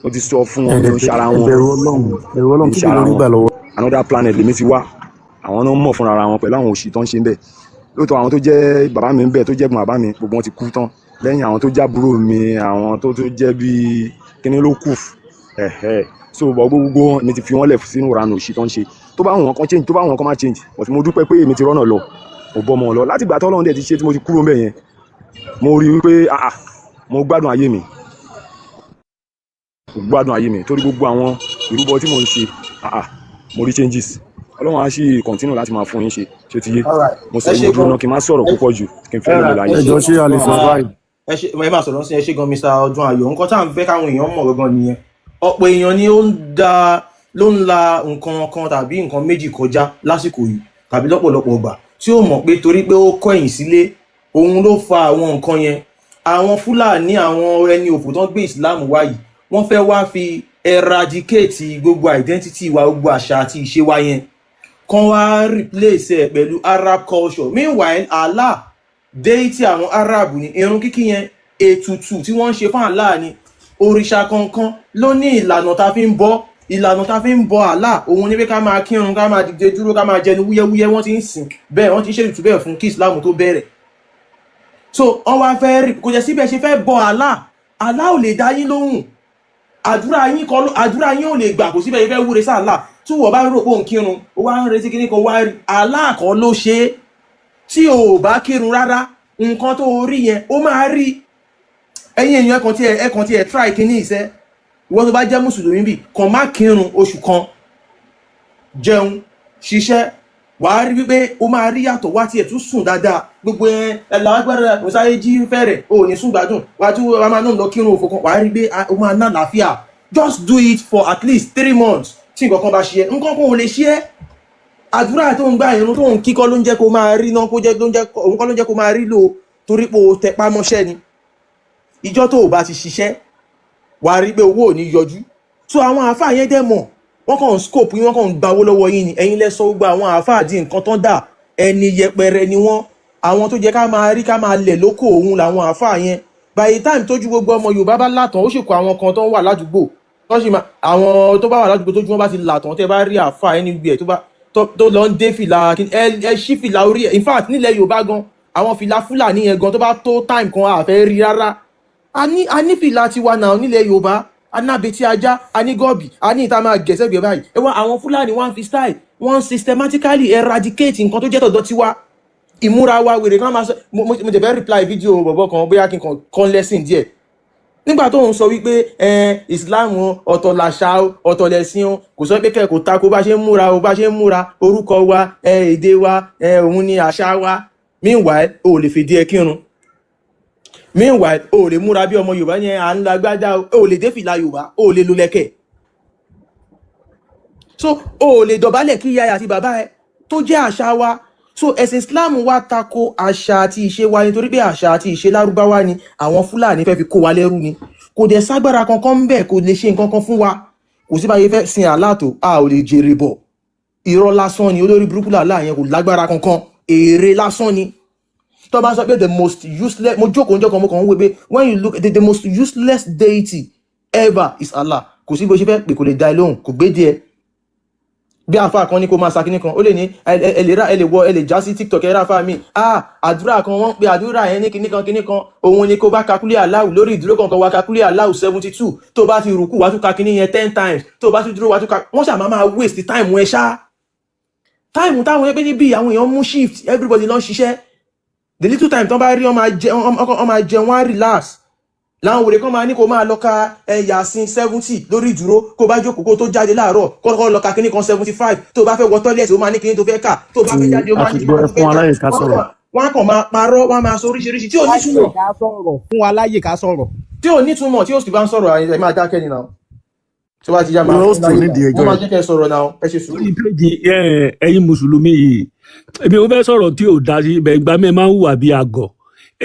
Mo ti sọ fún wọn, mi ò ń ṣara wọn. Ẹbẹ̀rù Ọlọ́run, ẹ̀rù Ọlọ́run. Mi Kí ṣara ló rí wọn. gbà lọ́wọ́? Another planet lèmi ti wá. Àwọn náà mọ̀ fúnra ara wọn pẹ̀lú àwọn òṣì tó ń ṣe ń bẹ̀. Lóòótọ́, àwọn tó jẹ́ bàbá mi ń bẹ̀, tó jẹ́ ẹ̀gbọ́n bàbá mi, gbogbo wọn ti kú tán lẹ́yìn àwọn tó jábúrò mi, àwọn tó jẹ́ bíi kíní ló kù ẹ̀hẹ́. So bọ̀ gbogbo wọn, èmi ti fi wọ́n lẹ̀ sínú ìranù òṣì tó ń ṣe. Tó bá wọn kan change, tó bá wọn kan má change, but mo dúpẹ́ pé èmi ti rọ́nà lọ, mo bọ́ ọmọ lọ. Láti ìgbà tọ́lọ́run dẹ̀ ti ṣe tí mo ti kúrò ńbẹ̀ yẹn, mo rí i wípé ah ah, mo gbádùn ayé mi, mo gbádùn ayé mi, torí gbogbo àwọn ìrúbọ tí mo ń ṣe, ah ah, mo rí changes. Ọlọ́run á sì continue láti máa fún yín ṣe. Ṣe ti yé? Alright. Mo sọ Ẹ ṣé mo dúró gan. náà, kí n má sọ̀rọ̀ púpọ̀ jù, kí n fẹ́ lómi Alright, láyé. ẹ Ẹ ṣé jọ, ṣé a lè gan. survive? Ẹ ṣe, ẹ máa sọ̀rọ̀ sí. Ẹ ṣé gan, Mr. Ọdún Ayọ̀. Nǹkan tá à ń fẹ́ káwọn èèyàn mọ̀ gangan nìyẹn. Ọ̀pọ̀ èèyàn ni ó ń da ló ń la nǹkan kan tàbí nǹkan méjì kọjá lásìkò yìí tàbí lọ́pọ̀lọpọ̀ ọgbà, tí ó mọ̀ pé torí pé ó kọ̀yìn sílé òun ló fa àwọn nǹkan yẹn. Àwọn Fúlàní, àwọn ẹni òfò tó ń gbé Ìsìláàmù wá yìí, wọ́n fẹ́ wá fi eradicate gbogbo identity wa, gbogbo àṣà àti ìṣe wa yẹn, kan wá replace ẹ̀ pẹ̀lú Arab culture. Meanwhile, Allah, deity àwọn Arab ní. Irun kíkí yẹn, ètùtù tí wọ́n ń ṣe fún Allah ni. Òrìṣà kankan ló ní ìlànà tá a fi ń bọ. Ìlànà tá a fi ń bọ Allah òun ni pé ká máa kírun, ká máa dìde dúró, ká máa jẹnu wúyẹ́wúyẹ́. Wọ́n ti ń sìn bẹ́ẹ̀, wọ́n ti ń ṣètùtù bẹ́ẹ̀ fún kí Islam tó bẹ̀rẹ̀. So wọ́n wá fẹ́ rí kò jẹ́ síbẹ̀ ṣe fẹ́ bọ Allah, Allah ò lè dá yín lóhùn. Àdúrà yín kọ́ àdúrà yín ò lè gbà. Kò síbẹ̀ yín fẹ́ wúre sí Allah. Tí wọ́n bá rò pé òun kírun, ó wá ń retí kíní kan wá rí, Allah kọ́ ló ṣe é. Tí o ò bá kírun rárá, nǹkan tó o rí yẹn, ó máa rí. Ẹ̀yin èèyàn, ẹ̀kan tí ẹ try kíní ìṣẹ́. Ìwọ tó bá jẹ́ mùsùlùmí bì kàn, má kírun oṣù kan, jẹun, ṣiṣẹ́, wàá rí wípé o máa rí yàtọ̀. Wá tiẹ̀ tún sùn dáadáa. Gbogbo ẹ ẹ làwọn agbára kò sáré jí fẹ́rẹ̀, o ò ní sùn gbádùn. Wàá tún wàá máa náà lọ kírun òfò kan, wàá rí pé o máa ná àlàáfíà. Just do it for at least 3 months. Tí nǹkan kan bá ṣe ẹ́, nǹkan kan ò lè ṣe ẹ́. Àdúrà tó ń gbà, irun tó ń kíkọ́ ló ń jẹ́ kó máa rí náà, kó jẹ́ ló ń jẹ́ òun kọ́ ló ń jẹ́ kó máa rí lò, torí pé o tẹpá mọ́ṣẹ́ ni. Ìjọ tó o bá ti ṣiṣẹ́, wàá rí pé owó ò ní yọjú. So àwọn àáfàá yẹn dẹ̀ mọ̀. Wọ́n kàn ń scope yín, wọ́n kàn ń gbawó lọ́wọ́ yín ni. Ẹ̀yin lẹ sọ gbogbo àwọn àáfàá di nǹkan tán dà, ẹni yẹpẹrẹ ni wọ́n. Àwọn tó jẹ́ ká máa rí ká máa lẹ̀ lóko òun làwọn àáfàá yẹn. By the time tójú gbogbo ọmọ Yorùbá bá látàn, ó sì kó àwọn kan tó ń wà ládùúgbò tó sì máa, àwọn tó bá wà ládùúgbò tójú wọn bá ti làtàn, tẹ́ bá rí àáfàá anywhere tó bá tó lọ ń dé fìlà ẹ ṣí fìlà orí ẹ. In fact, nílẹ̀ Yorùbá gan, àwọn fìlà Fúlàní yẹn gan, tó bá tó time kan, àfẹ́ rí rárá. A ní fìlà tiwa náà nílẹ̀ Yorùbá. A ní abetí ajá, a ní gọ́ọ̀bì, a ní ìta máa gẹ̀ẹ́sẹ̀gbẹ̀ báyìí. Ẹ wá àwọn Fúlàní, wọ́n fi style wọ́n systematically eradicate nǹkan tó jẹ́ tọ̀dọ̀ tiwa, ìmúra wa. Wèrè kan máa sọ, mo jẹ̀ fẹ́ reply fídíò bọ̀bọ̀ kan, bóyá kí n kàn kàn lẹ́sìn díẹ̀ nígbà tó ń sọ wípé ẹ Islam o, ọ̀tọ̀ làṣà o, ọ̀tọ̀ lẹ̀sìn o. Kò sọ pé kẹ́ kò tako bá ṣe ń múra o, bá ṣe ń múra, orúkọ wa, ẹ èdè wa, ẹ òun ni àṣà wa. Meanwhile, o ò lè fèdí ẹ kírun. Meanwhile, o ò lè múra bí ọmọ Yorùbá yẹn à ń lo agbádá o, ò lè dé fìlà Yorùbá, o ò lè lo lẹ̀kẹ̀, so o ò lè dọ̀bálẹ̀ kí ìyá àti bàbá ẹ tó jẹ́ àṣà wa. So ẹ̀sìn Islam wa tako àṣà àti ìṣe wa, nítorí pé àṣà àti ìṣe Lárúbáwá ni àwọn Fúlàní fẹ́ fi kó wa lẹ́rú ni. Kò dẹ̀ ságbára kankan ń bẹ̀, kò lè ṣe nǹkan kan fún wa. Kò sí báyìí fẹ́ sin Allah tó, a ò lè jèrè bọ̀. Irọ́ lásán ni, olórí burúkú làlá yẹn, kò lágbára kankan, èrè lásán ni. Tó bá sọ pé the most useless, mo jókòó njọ́ kan, mo kàn ń wò pé when you look, the most useless deity ever is Allah. Kò sí bó ṣe fẹ́ pé kò lè dá ẹ lóhùn, kò gbé díẹ̀. Bí àáfàá kan ní kó máa sa kinní kan, ó lè ní ẹ lè ra, ẹ lè wọ, ẹ lè já sí TikTok, ẹ rà àáfàá mi, ah, àdúrà kan, wọ́n pe àdúrà yẹn ní kinní kan kinní kan, òun ni kó bá kakúlé aláwù lórí ìdúró kankan, wá kakúlé aláwù 72, tó bá ti rùkú, wá tún ka kinní yẹn 10 times, tó bá tún dúró, wá tún ka. Wọ́n ṣàmà máa waste time ẹ ṣá, time táwọn ẹgbẹ́ níbí àwọn èèyàn mú shift, everybody lọ ń ṣiṣẹ́. The little time tán bá rí, wọ́n máa jẹ, wọ́n máa jẹ, wọ́n á relax. Láwọn wèrè kan máa ní kó máa lọ ka Yasin 70 lórí ìdúró, kó bá jókòó, kó tó jáde láàárọ̀, kó lọ ka kíní kan 75, tó bá fẹ́ wọ toilet, ó máa ní kíní tó fẹ́ kà, tó bá fẹ́ jáde, ó máa A ní ti kíní gbọ́, tó ẹ fẹ́ fún wa kà. láyè ká sọ̀rọ̀. Wọ́n á kàn máa parọ́, wọ́n á máa sọ oríṣiríṣi tí ò ní láyè túmọ̀ ká sọ̀rọ̀, fún wa láyè ká sọ̀rọ̀. Tí ò ní túmọ̀. Tí ó sì bá ń sọ̀rọ̀, ẹ máa dákẹ́ ni náà. Tí wàá ti yá, máa Ìwọ fún host láyè nídìí náà, ẹjọ́ wọ́n máa yìí. jẹ́ kẹ́ ẹ sọ̀rọ̀ náà. Ẹ ṣe sùúrù. Lórí péjì ẹ, ẹ̀yin mùsùlùmí yìí, èmi ò fẹ́ sọ̀rọ̀ tí ò dá sí ibẹ̀. Ìgbà mi máa ń hùwà bí àgọ̀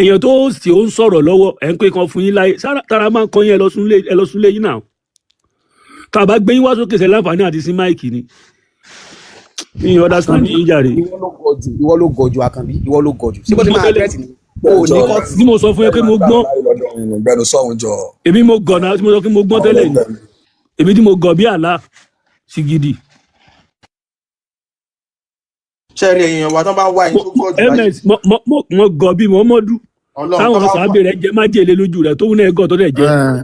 èèyàn tó sì ó ń sọ̀rọ̀ lọ́wọ́ ẹ̀ ń pé kan fún yín láyé. Tára máa ń kọ́ yín, ẹ lọ súnlé yín náà. Tá a bá gbé yín wá sókè sẹ́ láǹfààní àti sí mic ni mi ò understand yín jàre. Ìwọ ló gọ̀ jù, ìwọ ló gọ̀ jù, Àkànbí, ìwọ ló gọ̀ jù. Ṣé bó ti Mo máa tẹ́lẹ̀ address ni o ò ní kọ́ọ̀tù. Tí mo sọ fún yín pé mo gbọ́n, Gbẹnu sọ̀hún jọ. Èmi mo gọ̀ náà. Tí mo sọ pé mo gbọ́n tẹ́lẹ̀ ni èmi tí mo gọ̀ bí àlá sí gidi. Ṣe rí ẹ̀yin wa tán bá wá ẹni tó gọ̀ jù láyé? Ms mo gọ̀ bí Muhammadu Ọlọ́run táwọn tó bá wà sàábẹ̀ rẹ̀ jẹ májèlé lójú rẹ̀, tóun náà gọ̀ tó dẹ̀ jẹ́. Ẹ,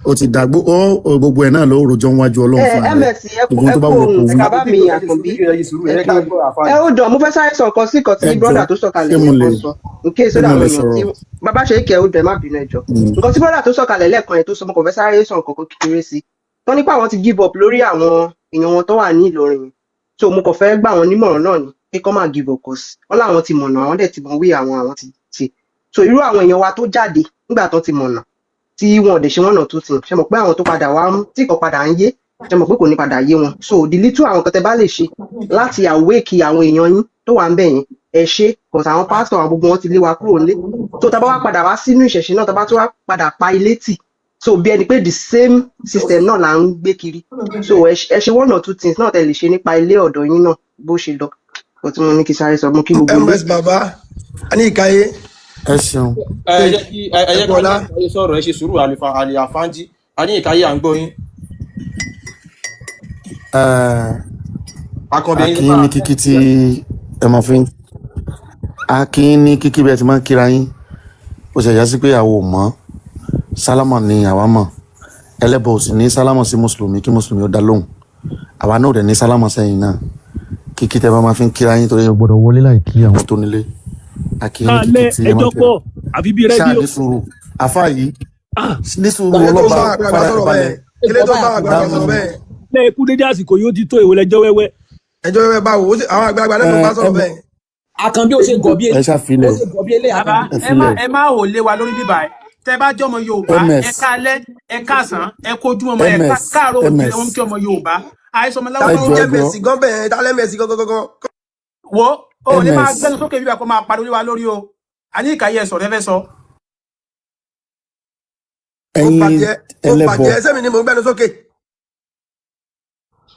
ó ti dàgbó ó ó, gbogbo ẹ̀ náà ló rojọ́ níwájú Ọlọ́run Ẹ fúnra rẹ̀. Ms ẹ kú Gbogbo ẹ tó bá kú wù kó ohun wí. bàbá mi ẹ ṣe Àkànbí. sùúrù, ẹ ṣe sùúrù, ẹ Ẹ jẹ́ kú ká gbọ́ àfáà ẹ yìí. ó dàn, mo fẹ́ sáré sọ nǹkan sí nǹkan tí Ẹ jọ, brother tó ṣé sọ̀kalẹ̀ mo lè lẹ́ẹ̀kan sọ nke ṣé sódà mo àwọn lè èèyàn tí sọ̀rọ̀? Bàbá ṣe é kẹ́, ó dẹ̀ má bínú, ẹ jọ̀ọ́. Nǹkan tí brother tó sọ̀kalẹ̀ lẹ́ẹ̀kan yẹn tó sọ, mo kàn fẹ́ sáré sọ nǹkan kan kékeré sí i. Wọ́n ní pé àwọn ti give up lórí àwọn èèyàn wọn tó wà ní Ìlọrin yẹn, so mo kàn fẹ́ gbà wọ́n nímọ̀ràn náà ni pé kọ́ máa give up, cause wọ́n láwọn ti mọ̀nà, àwọn dẹ̀ ti mọ̀ wí àwọn ti ṣe. So irú àwọn èèyàn wa tó jáde nígbà tó ti mọ̀nà, tí wọn ò dẹ̀ ṣe one or two things, ṣe mọ̀ pé àwọn tó padà wá ń tí kò padà ń yé, ṣe mọ̀ pé kò ní padà yé wọn. So the little àwọn kan tẹ bá lè ṣe láti awake àwọn èèyàn yín tó wà ń bẹ̀ yẹn, ẹ ṣe, cause àwọn pásítọ̀, àwọn gbogbo wọn ti lé wa kúrò nílé. So tá a bá wá padà wá sínú ìṣẹ̀ṣe náà, tá a bá tún wá padà pa ilé tì, so bí ẹni pé the same system náà là ń gbé kiri. So ẹ ṣe one or two things náà tẹ lè ṣe nípa ilé ọ̀dọ̀ yín náà bó ṣe lọ. Kò tí mo ní kí sáré sọ, mo kí gbogbo ilé. Ms baba a ní ìkáyé. Ẹ ṣeun. Ẹ jẹ́ kí ẹ jẹ́ ká Ẹ̀kọ́lá. ní ìkáyé sọ̀rọ̀. Ẹ ṣe sùúrù, àlefa àlè àfáǹjì a ní ìkáyé, à ń gbọ́ yín. Ẹ Àkànbí, ẹ̀yin lè Akin máa ní kíkí tí ẹ máa fi ń akin ní kíkí bí ẹ ti máa ń kíra yín. Ó ṣe yá sí pé àwọn ò mọ̀ sálámà ni àwa mọ̀. Ẹlẹ́bọ̀ ò sì ní sálámà sí mùsùlùmí kí mùsùlùmí ó dá lóhùn. Àwa náà ò dẹ̀ ní sálámà sẹ́yìn náà. Kíkí tẹ bá máa fi ń kíra yín, torí ẹ gbọ́dọ̀ wọlé láì kí àwọn tó nílé. Akin ní kíkí Kálẹ̀ tí ẹ máa ẹjọ́ ń kíra. pọ̀ àfi bí Ṣáà rédíò. ní sùúrù, àfa yìí ní sùúrù. Kílé tó ń Ọlọ́ba bá àgbàlagbà sọ̀rọ̀ farabalẹ̀. bẹ́ẹ̀? Kílé tó ń bá àgbàlagbà sọ̀rọ̀ bẹ́ẹ̀? Lẹ́ẹ̀kú dédé àsìkò yóò ti tó ìwé lẹ́jọ́ wẹ́wẹ́. Ẹjọ́ wẹ́wẹ́ báwo? Àwọn àgbàlagbà náà ló ń bá sọ̀rọ̀ bẹ́ẹ̀. Àkànbí, ó ṣe gọ̀ bí Ẹ ṣàfilẹ̀. ó ṣe gọ̀ bí eléyà. Bàbá, Àkànbí. Ẹ ẹ má filẹ̀. ẹ má ò lé wa lórí bíbá ẹ. Tẹ bá jọmọ Yorùbá, ẹ Ms káalẹ́, ẹ káàsán, ẹ kojúmọ́ ẹ Ms káàárọ̀ òjìrè. Ms Wọn kí ọmọ Yorùbá àìsàn ọmọ Ta ẹ ló ń lárúbáwá. jọ, jẹ́ ẹ jọ. Mẹ̀sì gan bẹ́ẹ̀? Ta lẹ́ Mẹ̀sì gan gan gan? Wo o ò lè máa Ms gbẹnu sókè bíbá kó máa pariwo lé wa lórí o. Àní ìkàyẹ sọ̀rọ̀ ẹ fẹ́ sọ. Ó Ẹ̀yin bàjẹ́, ó ẹlẹ́bọ. bàjẹ́. Sẹ́mi ni mò ń gbẹnu sókè.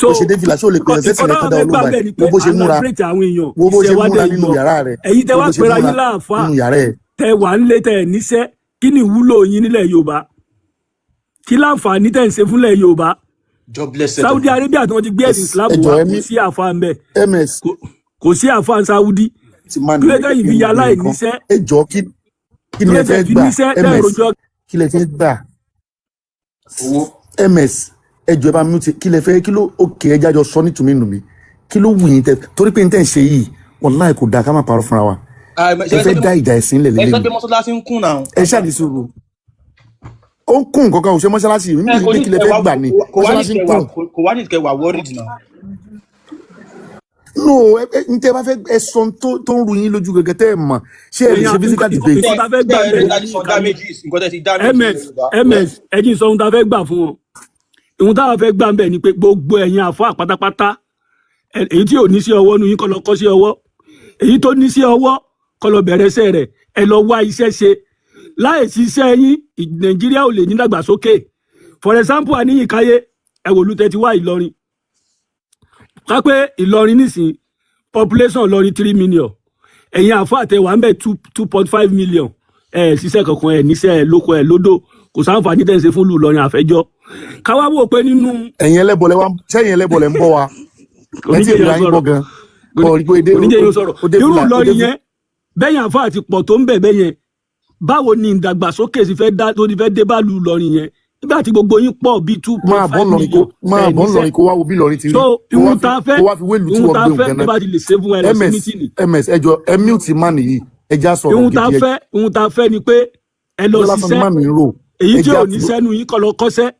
So Bó ṣe dé fìlà, ṣé o lè pèèyàn nǹkan sẹ́sìn rẹ táwọn kán dá fẹ́ ọ gbà lóhùn bẹ́ẹ̀ báyìí? ni pé Wo bó à ṣe ń múra, liberate àwọn èèyàn, wo bó ṣe iṣẹ́ wa múra dẹ̀ ń nínú lọ. yàrá rẹ, Ẹ̀yin tẹ́ wo wá bó ṣe pera múra yín láàfáà, nínú yàrá ẹ. tẹ́ wà ń lé, tẹ́ ẹ̀ níṣẹ́, kí ni ìwúlò yín nílẹ̀ Yorùbá? Kí láǹfààní tẹ̀ ń ṣe fúnlẹ̀ Yorùbá? Jobless set of Saudi Arabia tí wọ́n ti gbé ẹ̀sìn Islam Ẹ wá, jọ̀ọ́, kò ẹ sí àáfàá ń bẹ̀. Ms. Kò sí àáfàá Saudi. Ti máa Kí ló nìyẹn dé yìí fi kí n ya béèrè láì kan. níṣẹ́? Ẹ jọ̀ọ́, kí Kí ni ló ẹ dé fẹ́ fi gbà? níṣẹ́ tẹ́ Ms, rojọ́? kí lẹ fẹ́ gbà? Owó. Ms, ẹ jọ̀ọ́, ẹ bá mute. Kí lẹ fẹ́? Kí ló òkè? Ẹ jájọ sọ nítorí nù mí. Kí ló wù yín tẹ torí pé n tẹ́ ń ṣe yìí, wàláì kò dáa, ká má parọ́ fúnra wa. Ẹ fẹ́ dá ìjà ẹ̀sìn lẹ̀ Ẹ lélẹ̀ sọ ni. pé mọ́ṣáláṣí ń kún náà. Ẹ ṣáà ní sùúrù, ó ń kún nǹkan kan ò ṣe mọ́ṣáláṣí mi Ẹ bí kò pé ní kí lẹ kẹ fẹ́ wá gbà ni kò wá ní mọ́ṣáláṣí ń kẹ wà kún. Kò wá ní kẹ wà worried náà. No, ẹ n tẹ́ bá fẹ́ ẹ sọ ohun tó ń ru yín lójú gẹ́gẹ́ tẹ́ ẹ mọ̀, ṣé ẹ lè ṣe physical debate? Nǹkan tá a fẹ́ gbà Ṣé ẹ bẹ́ẹ̀ rí láti sọ damages, nǹkan tẹ́ ti damage Ms ilẹ̀ Yorùbá? Ms, ẹ jí n sọ ohun tá a fẹ́ gbà fún wọn. Ohun tá a fẹ́ gbà ń bẹ̀ ni pé gbogbo ẹ̀yin àfáà pátápátá, èyí tí ò ní sí ọwọ́ nu yín, kó lọ kọ́ sí ọwọ́. Èyí tó ní sí ọwọ́, kó lọ bẹ̀rẹ̀ iṣẹ́ rẹ̀. Ẹ lọ wá iṣẹ́ ṣe. Láì sí iṣẹ́ yín, Nàìjíríà ò lè ní dàgbàsókè. For example, àníyànkáyé, ẹ wò lùtẹ̀ tí wá Ìlọrin, kápẹ́ Ìlọrin nísìn, population Ìlọrin 3 million, ẹ̀yin àfáà tẹ wà ń bẹ̀ 2.5 million. Ẹ ṣiṣẹ́ kankan, ẹ níṣẹ́, ẹ lóko, ẹ lódò, kò sáǹfààní tẹ̀ ń ṣe fún ìlú Ìlọrin. Àfẹ́jọ́ káwá wò pé nínú Ẹ̀yin ẹlẹ́bọ̀lẹ̀ wa, sẹ́yìn ẹlẹ́bọ̀lẹ̀ ń bọ̀ wa, ẹ tí oníjẹ ìrora yẹn yín bọ̀ sọ̀rọ̀ gan ọ̀ rí pé oníjẹ yóò sọ̀rọ̀. ó dé Irú fìlà ó dé Ìlọrin fìlà. yẹn, bẹ́yìn àfáà ti pọ̀ tó ń bẹ̀ bẹ́yẹn, báwo ni ìdàgbàsókè sì fẹ́ dá tó ti fẹ́ dé bá lu Ìlọrin yẹn nígbà tí gbogbo yín pọ̀ bíi two Máa point bọ́ five ńlọrin kó million máa ẹ̀ bọ́ níṣẹ́? ńlọrin, kó wá wo bí Ìlọrin ti rí, So kó wá ihun fi tá a fẹ́ kó wá fi wéèlú tí ihun wọ́n tá a gbé fẹ́ òun tó gan-an. bá ti lè ṣe fún ẹ lọ sí Ms meeting. Ms, ẹ jọ̀ọ́, ẹ mute man yìí, ẹ já sọ̀rọ̀ Ihun tá a gidi ẹ. fẹ́, ihun tá a fẹ́ ni pé ẹ lọ Ẹjọ́ lásán ni ṣiṣẹ́. má mi ń rò. Èyí Ẹ tí já ò ní sẹ́nu yín, kó lọ kọ́ṣẹ́.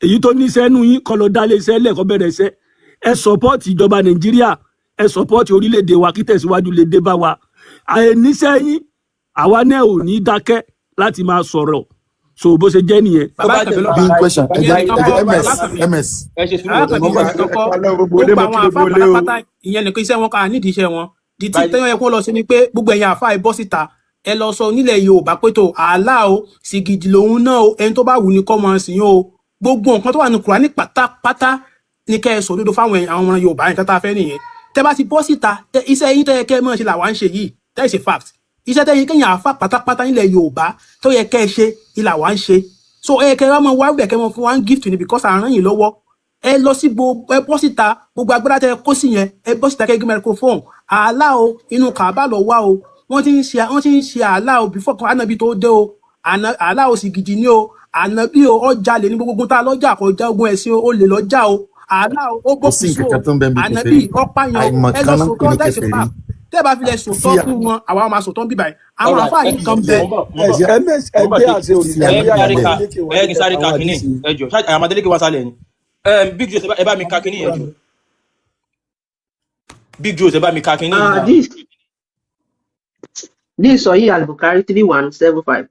Èyí tó ní sẹ́nu yín, kó lọ dálé iṣẹ́ lẹ́ẹ̀kọ́, bẹ̀rẹ̀ iṣẹ́. Ẹ support ìjọba Nàìjíríà, ẹ support orílẹ̀-èdè wa kí tẹ̀síwájú lè dé bá wa. Àìníṣẹ́ yín, àwa náà ò ní dákẹ́ láti máa sọ̀rọ̀. So bó ṣe jẹ́ nìyẹn. Tó Bàbá bá Àkànbí jẹ́ lọ Big question. Ẹ ìyẹn jẹ́ nìkan ẹ jẹ́ kọ́. Ms Bàbá Àkànbí Ms. Ẹ ṣe sùúrù, Bàbá ẹ Àkànbí, mọ́ bọ̀. ìyẹn nìkan kọ́. Ẹ gbogbo ilé, Gbogbo mo àwọn kí àáfàá gbogbo ilé o. pátápátá, ìyẹn nìkan iṣẹ́ wọn kà nídìí iṣẹ́ wọn di tí Báyìí tẹ́yọ̀ yẹ kó lọ sí ni pé gbogbo ẹ̀yin àáfàá, ẹ bọ́ síta, ẹ lọ sọ nílẹ̀ Yorùbá pé tó àálà o, sìgìdì lòun náà o, ẹni tó bá wù ní kọ́ mọ́ sìn o. Gbogbo nǹkan tó wà ní Kùránì pátápátá ní kẹ́ ẹ sọ òdodo fáwọn àwọn ọmọ Yorùbá. Nǹkan tá a fẹ́ nìyẹn. Tẹ́ bá ti bọ́ síta, iṣẹ́ yín tẹ́ yẹ kẹ́ ẹ mọ̀ ṣe làwa ń ṣe yìí. That is a fact. Iṣẹ́ tẹ́yìn kẹ́yìn àáfàá pátápátá nílẹ̀ Yorùbá tó yẹ kẹ́ ẹ ṣe ìlà wa ń ṣe. So ẹ kẹ́ ẹ wá mọ wá bẹ̀, kẹ́ ẹ mọ fún wa ń gift ni, because à ń ràn yín lọ́wọ́. Ẹ lọ sí gbogbo, ẹ bọ́ síta, gbogbo agbára tẹ kó sí yẹn, ẹ bọ́ síta, kẹ́ ẹ gbé microphone. Àálà o, inú Kàábà lọ wá o, wọ́n ti ń ṣe àálà o before kan ànábì tó dé o. Àálà o sì gidi ní o, ànábì o, ọjà lè ní gbogbo ogun tá a lọ́jà kọjá ogun ẹ̀sìn o, ó lè lọ́jà o, àálà o, ó Kò sí bókun sí nǹkan o, kan tó ń bẹ́ẹ̀ bí ànábì kèfèrí. ọ̀páyàn o. Ẹ lọ Àìmọ̀kan náà ń pè sòótọ́. ní That is a kèfèrí. fact. Tẹ́ ẹ bá fi lè Sí sòótọ́ fún wọn, àwa máa sòótọ́ bíbáyìí. Àwọn Alright, àfáà ẹ yìí kan bẹ. mo ń bọ̀, mo ń bọ̀. Ms, Mo ń bọ̀ ẹgbẹ́ ṣe àṣẹ sí òrìṣà ẹ bí kí n sáré àwọn ka Adeleke wà ẹ kí n níbẹ̀ sáré ka àwọn kínní. àdìsí. Ẹ jọ, ṣáà àwọn Adeleke wá sálẹ̀ ni. Big Joe, ẹ bá mi ka kínní yẹn jọ. Big Joe, ẹ bá mi ka kínní yìí náà. This Sahih al-Bukhari 3175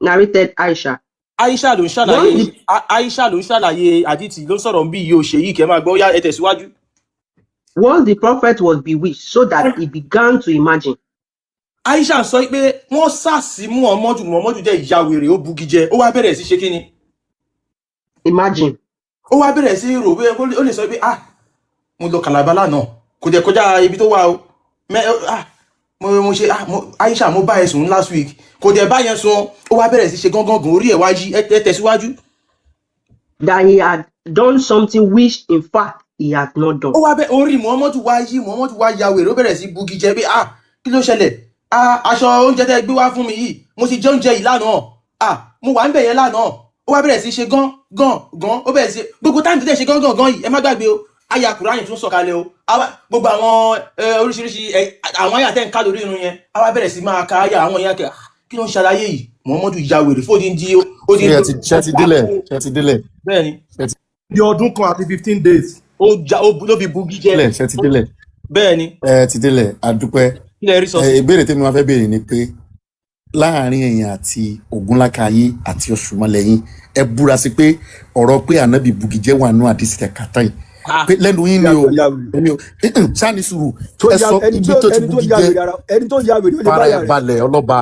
narrated Aisha. Aisha ló ń ṣàlàyé. Once the Aisha ló ń ṣàlàyé àdìtì, ló ń sọ̀rọ̀ bí yìí ó ṣe yìí, kẹ́ máa gbọ́. Ó yá, ẹ tẹ̀síwájú. Once the prophet was bewitched so that he began to imagine. Aisha sọ pé wọ́n sàsí Muhammadu, Muhammadu jẹ́ ìyá wèrè, ó bugi jẹ, ó wá bẹ̀rẹ̀ sí ṣe kíni? Imagine. Ó wá bẹ̀rẹ̀ sí rò pé ó lè sọ pé, ah, mo lọ Kàlàbá lánàá, kò jẹ́ kọjá ibi tó wà o. Ah, mo ṣe, ah, Aisha, mo bá ẹ sùn last week, kò dẹ̀ bá yẹn sùn. Ó wá bẹ̀rẹ̀ sí ṣe gángan gan, orí ẹ̀ wá yí. Ẹ tẹ̀síwájú. That he had done something which in fact he had not done. Ó wá bẹ orí Muhammadu wá yí, Muhammadu wá ya wèrè, ó bẹ̀rẹ̀ sí bugi jẹ pé, ah, kí ló ṣẹlẹ̀? Ah, aṣọ oúnjẹ tẹ́ gbé wá fún mi yìí, mo ti jẹ oúnjẹ yìí lánàá. Ah, mo wà ń bẹ̀ yẹn lánàá. Ó wá bẹ̀rẹ̀ sí ṣe gán gán gán, ó bẹ̀rẹ̀ sí gbogbo time tó dẹ̀ ṣe gán gán gán yìí. Ẹ má gbàgbé o, àyà Kùránì tún sọ̀kalẹ̀ o. Gbogbo àwọn oríṣiríṣi àwọn àyà tẹ́ ń ká lórí irun yẹn, á wá bẹ̀rẹ̀ sí máa ka àyà àwọn yẹn kẹ. Ah, kí ló ń ṣàlàyé yìí? Muhammadu ya wèrè fódìndí ó Ṣé ẹ ti ṣé ẹ ti délẹ̀? Ṣé ẹ ti délẹ̀? Bẹ́ẹ̀ ni. Ṣé ẹ ti Di ọdún kan àti 15 days. Ó ja ó ló fi bugi jẹ. délẹ̀? Ṣé ẹ ti délẹ̀? Bẹ́ẹ̀ ni. Ẹ ti délẹ̀, àdúpẹ́. Kí lẹ rí sọ Ẹ sí? ìbéèrè tèmi wá fẹ́ béèrè ni pé láàárín ẹ̀yin àti Ògúnlákayé àti Ọ̀ṣùmọ̀lẹ́yìn, ẹ búra sí pé ọ̀rọ̀ pé ànábì bugijẹ́ wà nù àdìsí tẹ̀ kàtá yìí Ah, pé lẹ́nu yín ni o. Yàtọ̀ ya wèrè. Èmi ò ṣáà ní sùúrù. Tó Ẹ ya sọ ẹni ibi tó tó ti ẹni tó bugi ya jẹ́. wèrè ara ẹni tó ya wèrè ó lè Fara báyà ẹ rẹ̀. balẹ̀, ọlọ́ba.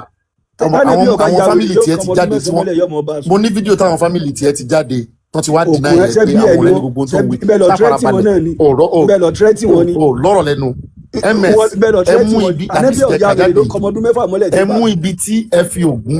Ọmọ Tánàbí àwọn ọba àwọn ya wèrè family yóò tiẹ̀ ti kọmọ ọdún jáde tí 9 wọ́n mọ́lẹ̀, yọmọ ọba mo sùn. ní fídíò táwọn family tiẹ̀ ti jáde tán ti wá Ògùn deny ẹ rẹ̀ ṣẹ́ pé bí ẹ̀ àwọn ni ọ̀rẹ́ ní wọ́n gbogbo tó ṣẹ́ ń wí. bẹ́ẹ̀ lọ Ṣá tírẹ́tì wọn farabalẹ̀ náà ni ọ̀rọ̀ ò bẹ́ẹ̀ lọ tírẹ́tì ò wọn ni ò lọ́rọ̀ lẹ́nu. Ms wọ́n bẹ́ẹ̀ lọ ẹ tírẹ́tì mú wọn. ibi Ànábì àdìsí tẹ̀ ọ̀ya ká wèrè jáde ló yìí. kọmọ ọdún 6 mọ́lẹ̀ Ẹ tí bá mú ibi tí ẹ fi Ògún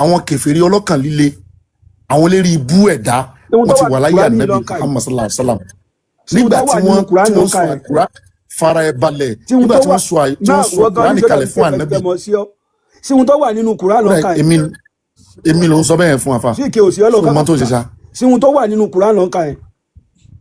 Àwọn kèfèrí ọlọ́kàn líle, àwọn eléré ibú ẹ̀dá, Ohun wọ́n tó ti wà wà nínú láyé Kùránì ànábì ló ń kà yìí. Muhammad sallallahu alaihi wa sallam. Sí ohun Nígbà tó tí wà nínú wọ́n Kùránì tí ló wọ́n ń kà sọ yẹn. àkùrá fara ẹ balẹ̀, Sí ohun nígbà tó tí wà wọ́n sọ tí náà wọ́n sọ wọ́n gan Kùránì ní sọ́dọ̀ kalẹ̀ bí fún pé ànábì. fẹ́ mọ̀ sí ọ. Sí ohun tó wà nínú Kùránì ló ń Kódà kà yẹn. èmi ló ń sọ bẹ́ẹ̀ fún afa. Sí ìké òsì Ṣé o ọlọ́ọ̀ká mọ tó ń ṣe ṣá? sí ohun tó wà nínú Kùránì ló ń kà yẹn.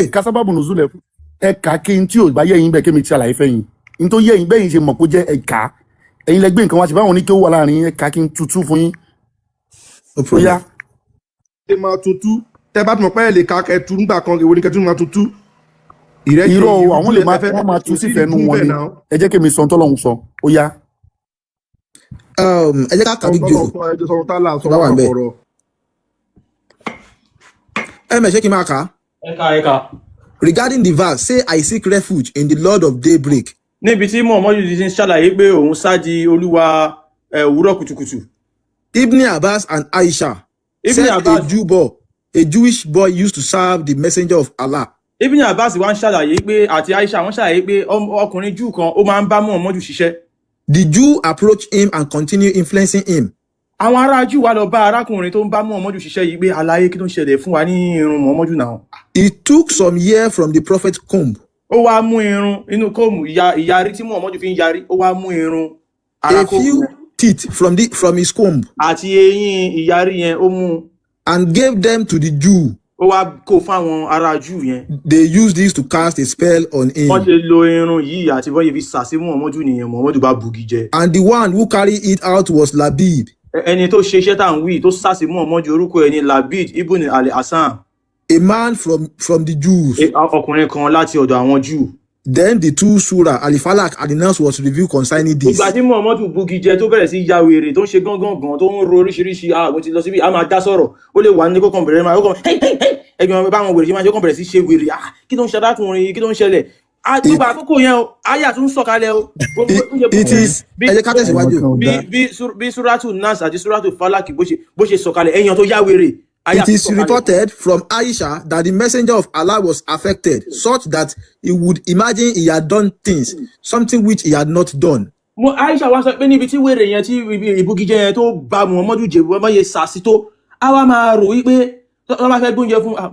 Ẹ ka sábàbù nùzúlẹ̀, ẹ kà kí n tí ò bá yẹ yín bẹ́ẹ̀ kémi ti ṣàlàyé fẹ́ yín n tó yẹ yín bẹ́ẹ̀ yín ṣe mọ̀ kó jẹ́. Ẹ kà á, ẹ̀yin lẹ gbé nǹkan wá sí báwọn ní kí ó wà láàrin yín. Ẹ kà á kí n tutù fún yín. No Ó problem. yá. Ṣe máa tuntun tẹ bá ti mọ̀ pé ẹ lè ka kẹtu nígbà kan, èwo ni kẹtu máa tuntun ìrẹ́jẹ? Irọ́ o, Ìrújú àwọn lè lẹ máa fẹ́ wọ́n máa kò tú sí sífẹ̀ẹ́ nu ìrújú wọn bẹ́ẹ̀ ni. náà. Ẹ jẹ́ kémi sọ tọ́lọ́hún sọ, ó yá. Ẹ jẹ́ ká kà Sọ big tọ́lọ̀ joe sọ, ẹjọ́ sọ tálà sọ tó bá wà wọ́n ń bẹ̀. kọ̀rọ̀. Ẹ mẹ̀, ṣé kí n máa kà á? Ẹ̀ka ẹ̀ka. Regarding the verse, "Say, I seek refuge in the Lord of daybreak." Níbi tí Muhammadu ti ń ṣàlàyé pé òun sádi Olúwa òwúrọ̀ kùtùkùtù. Ibn Abbas and Aisha Ibn said a Abbas Jew boy, a Jewish boy used to serve the messenger of Allah. Ibn Abbas wá ń ṣàlàyé pé, àti Aisha, wọ́n ṣàlàyé pé ọkùnrin Júù kan, ó máa ń bá Muhammadu ṣiṣẹ́. The Jew approached him and continued influencing him. Àwọn ará Júù wá lọ bá arákùnrin tó ń bá Muhammadu ṣiṣẹ́ yìí pé, àlàyé, kí ló ń ṣẹlẹ̀? Fún wa ní irun Muhammadu náà. He took some hair from the prophet's comb, Ó wá mú irun inú comb, ìyarí tí Muhammadu fi ń yarí, ó wá mú irun ara a comb few yẹn teeth from his comb, àti eyín ìyarí yẹn, ó mú and gave them to the Jew. Ó wá kó fún àwọn ará Júù yẹn. They used this to cast a spell on Wọ́n him. ṣe lo irun yìí àti bọ́n yìí fi sàsí Muhammadu nìyẹn. Muhammadu bá bugi jẹ. And the one who carried it out was Labib, Ẹni tó ṣe iṣẹ́ tá à ń wí, tó sàsí Muhammadu, orúkọ ẹ̀ ní Labid ibn Ali Hasan, a man from the Jews. Ọkùnrin kan láti ọ̀dọ̀ àwọn Júù. Then the two surah, Al-Falaq and the Nas, was revealed concerning this. Ìgbà tí Muhammadu bugi jẹ, tó bẹ̀rẹ̀ sí ya wèrè, tó ń ṣe gángan gan, tó ń ro oríṣiríṣi, ah, mo ti lọ síbi, a máa dá sọ̀rọ̀, ó lè wà ní kókàn bẹ̀rẹ̀ máa kókàn hey hey hey, ẹgbẹ́ wọn báwọn wèrè ṣe máa ṣe, ó kàn bẹ̀rẹ̀ sí ṣe wèrè. Ah, kí ló ń ṣe arákùnrin yìí? Kí ló ń ṣẹlẹ̀? Ah, gbogbo àkókò yẹn o, aya tún sọ̀kalẹ̀ o. It is Bí ẹ jẹ́ ká tẹ̀síwájú. bí Suratu Nas àti Suratu Falaki bó ṣe sọ̀kalẹ̀, ẹ̀yàn tó yá wèrè, aya It tún is sọ̀kalẹ̀. reported from Aisha that the messenger of Allah was affected such that he would imagine he had done things, something which he had not done. Mo Aisha wá sọ pé níbi tí wèrè yẹn, tí ìbúgíjẹ yẹn tó ba Muhammadu jẹ, wọ́n yẹ sàsí tó, a wá máa rò wípé tó bá fẹ́ gbóúnjẹ fún, ah,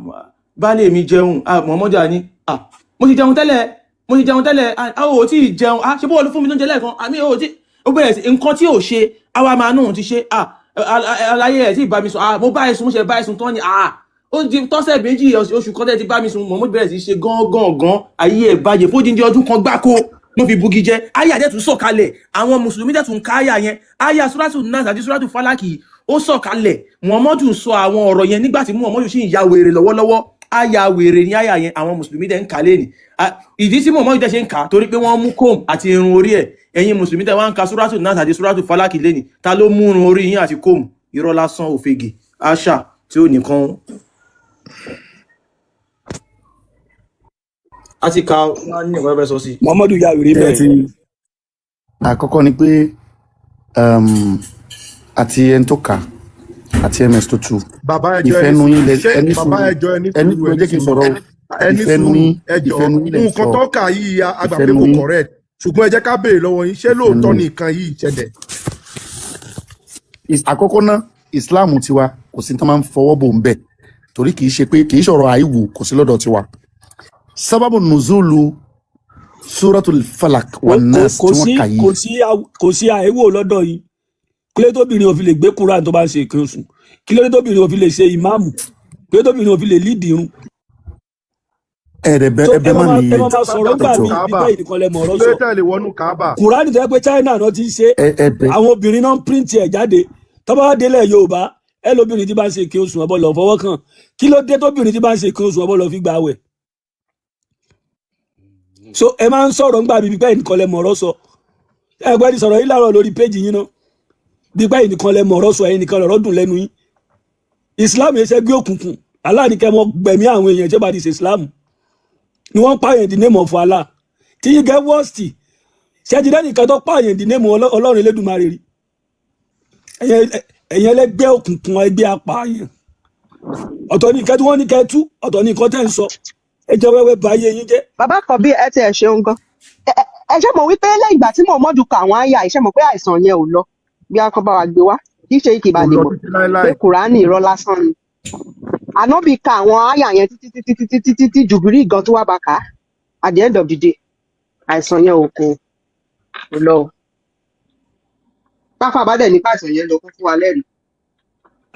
baálé mi jẹun, ah, Muhammadu á ní, ah, mo ti jẹun tẹ́lẹ̀, mo ti jẹun tẹ́lẹ̀. Ah, ò tí ì jẹun. Ah, ṣe bó wọ́n ló fún mi lóúnjẹ lẹ́ẹ̀kan? Àmì ò tí ó bẹ̀rẹ̀ sí nǹkan tí ò ṣe, a wá máa nóhun ti ṣe. Ah, aláyé ẹ̀ tí ì bá mi sùn. Ah, mo bá ẹ sùn, mo ṣe bá ẹ sùn tán ni. Ah, ó di tọ́sẹ̀ 2, oṣù kan tẹ́ ti bá mi sùn. Muhammadu bẹ̀rẹ̀ sí ṣe gángan gan, ayé ẹ̀ bàjẹ́ fódìdí ọdún kan gbáko ló fi bugi jẹ. Aya dẹ̀ tún sọ̀kalẹ̀, àwọn mùsùlùmí dẹ̀ tún ká aya yẹn, aya Suratu Nas àti Suratu Falaki, ó sọ̀kalẹ̀. Muhammadu sọ àwọn ọ̀rọ̀ yẹn nígbà tí Muhammadu sì ń ya wèrè lọ́wọ́lọ́wọ́. Aya wèrè ní aya yẹn, àwọn mùsùlùmí dẹ̀ ń kà lẹ́nì. Ìdí tí Muhammadu dẹ̀ ṣe ń kà, torí pé wọ́n mú comb àti irun orí ẹ̀. Ẹ̀yin mùsùlùmí tẹ̀ wá ń ka Suratu Nas àti Suratu Falaki lẹ́nì, ta ló mú irun orí yín àti comb? Irọ́ lásán, òfegè, àṣà tí ó nìkan a ti ka wọn ní nǹkan fẹ́ sọ sí. Muhammadu ya wèrè Ẹ bẹ́ẹ̀. ti àkọ́kọ́ ni pé àti ẹni tó kà àti ms tó tu Bàbá, ẹjọ, ìfẹ́ ẹni nu yín lẹ ṣé ẹni bàbá, sùúrù, ẹjọ, ẹni ẹni sùúrù, ẹ ẹni jẹ́ kí n sùúrù, sọ̀rọ̀ o. ẹni Ìfẹ́ nu sùúrù, yín, ẹjọ. ìfẹ́ nu yín lẹ̀ ń Nǹkan sọ. tó kà yìí, a gbà Ìfẹ́ pé nu kò yín. correct, ṣùgbọ́n ẹ jẹ́ ká béèrè lọ́wọ́ yín, ṣé Ìfẹ́ nu lóòótọ́ yín. ni nǹkan yìí ṣẹlẹ̀? Àkọ́kọ́ ná, Islam tiwa, kò sí ní tó máa ń fọwọ́ bò ń bẹ̀, torí kì í ṣe pé kì í ṣọ̀rọ̀ àìwò, kò sí lọ́dọ̀ tiwa. Sábàbù nùzúlù Suratul Falak Kò wà kò Nas kò tí wọ́n sí kà yìí. Kò sí àìwò lọ́dọ̀ yìí. Kílé tóbìnrin ò fi lè gbé Quran tó bá ń ṣe nǹkan oṣù? Kílé tóbìnrin ò fi lè ṣe ìmáàmù? Kílé tóbìnrin ò fi lè lídìí irun? Ẹ̀ẹ́dẹ̀ So ẹbẹ ẹ má máa máa ní ẹ máa máa sọ̀rọ̀ gbà ẹjọ́ mí Kaaba bí bẹ́ẹ̀ nìkan lẹ mọ̀ ọ̀rọ̀ lórí sọ. tẹ̀lé wọnú Kaaba. Kùránì tó yẹ pé China náà ti ń ṣe, ẹbẹ àwọn obìnrin náà ń print ẹ̀ jáde. Tó bá wá délẹ̀ Yorùbá, ẹ lóbìnrin tí bá ń ṣe kí oṣù ọbọ lọ fọwọ́ kàn. Kí ló dé tóbìnrin tí bá ń ṣe kí oṣù ọbọ lọ fi gbà wẹ̀? So ẹ máa ń sọ̀rọ̀ ńgbà mí bí bẹ́ẹ̀ nìkan lẹ mọ̀ ọ̀rọ̀ sọ. Ẹ gbẹ́ ti sọ̀rọ̀ yìí láàárọ̀ lórí péjì yín náà, bí bẹ́ẹ̀ nìkan lẹ mọ̀ ọ̀rọ̀ sọ, ẹ̀yin nìkan lọ̀rọ̀ dùn lẹ́nu yín. Islam yẹn ṣe gbé òkùnkùn Allah ní kẹ́ mọ́ gbẹ̀mí àwọn èèyàn tí ó bá ti ṣe Islam ni wọ́n ń pààyàn in the name of Allah. Tí yín gẹ́ worst, ṣẹ́jìdẹ́ nìkan tó pààyàn in the name Ọlọ́run Elédùmarè rí? Ẹ̀yin ẹlẹ́gbẹ́ òkùnkùn, ẹgbẹ́ apààyàn. Ọ̀tọ̀ ní nǹkan tí wọ́n ní kẹ́ tú, ọ̀tọ̀ ní nǹkan tẹ́ ń sọ. Ẹjọ́ wẹ́wẹ́ ba ayé yín jẹ́. Bàbá kan, bí ẹ ti ẹ ṣeun gan. Ẹ ṣe mọ̀ wípé lẹ́yìn ìgbà tí Muhammadu ka àwọn àyà, ìṣe mọ̀ pé àìsàn yẹn ò lọ? Bí a kan bá wa gbé wá, kì í ṣe kì í bá Kò lè lọ mọ̀ títí láéláé. pé Kùránì irọ́ lásán ni. Ànábì ka àwọn àyà yẹn títí títí títí títí tí jùbìrí gan tó wá bá kà á. At the end of the day, àìsàn yẹn ò kò lọ o. Pápá bá dẹ̀ nípa àìsàn yẹn lọ, kó fún wa lẹ́rìí.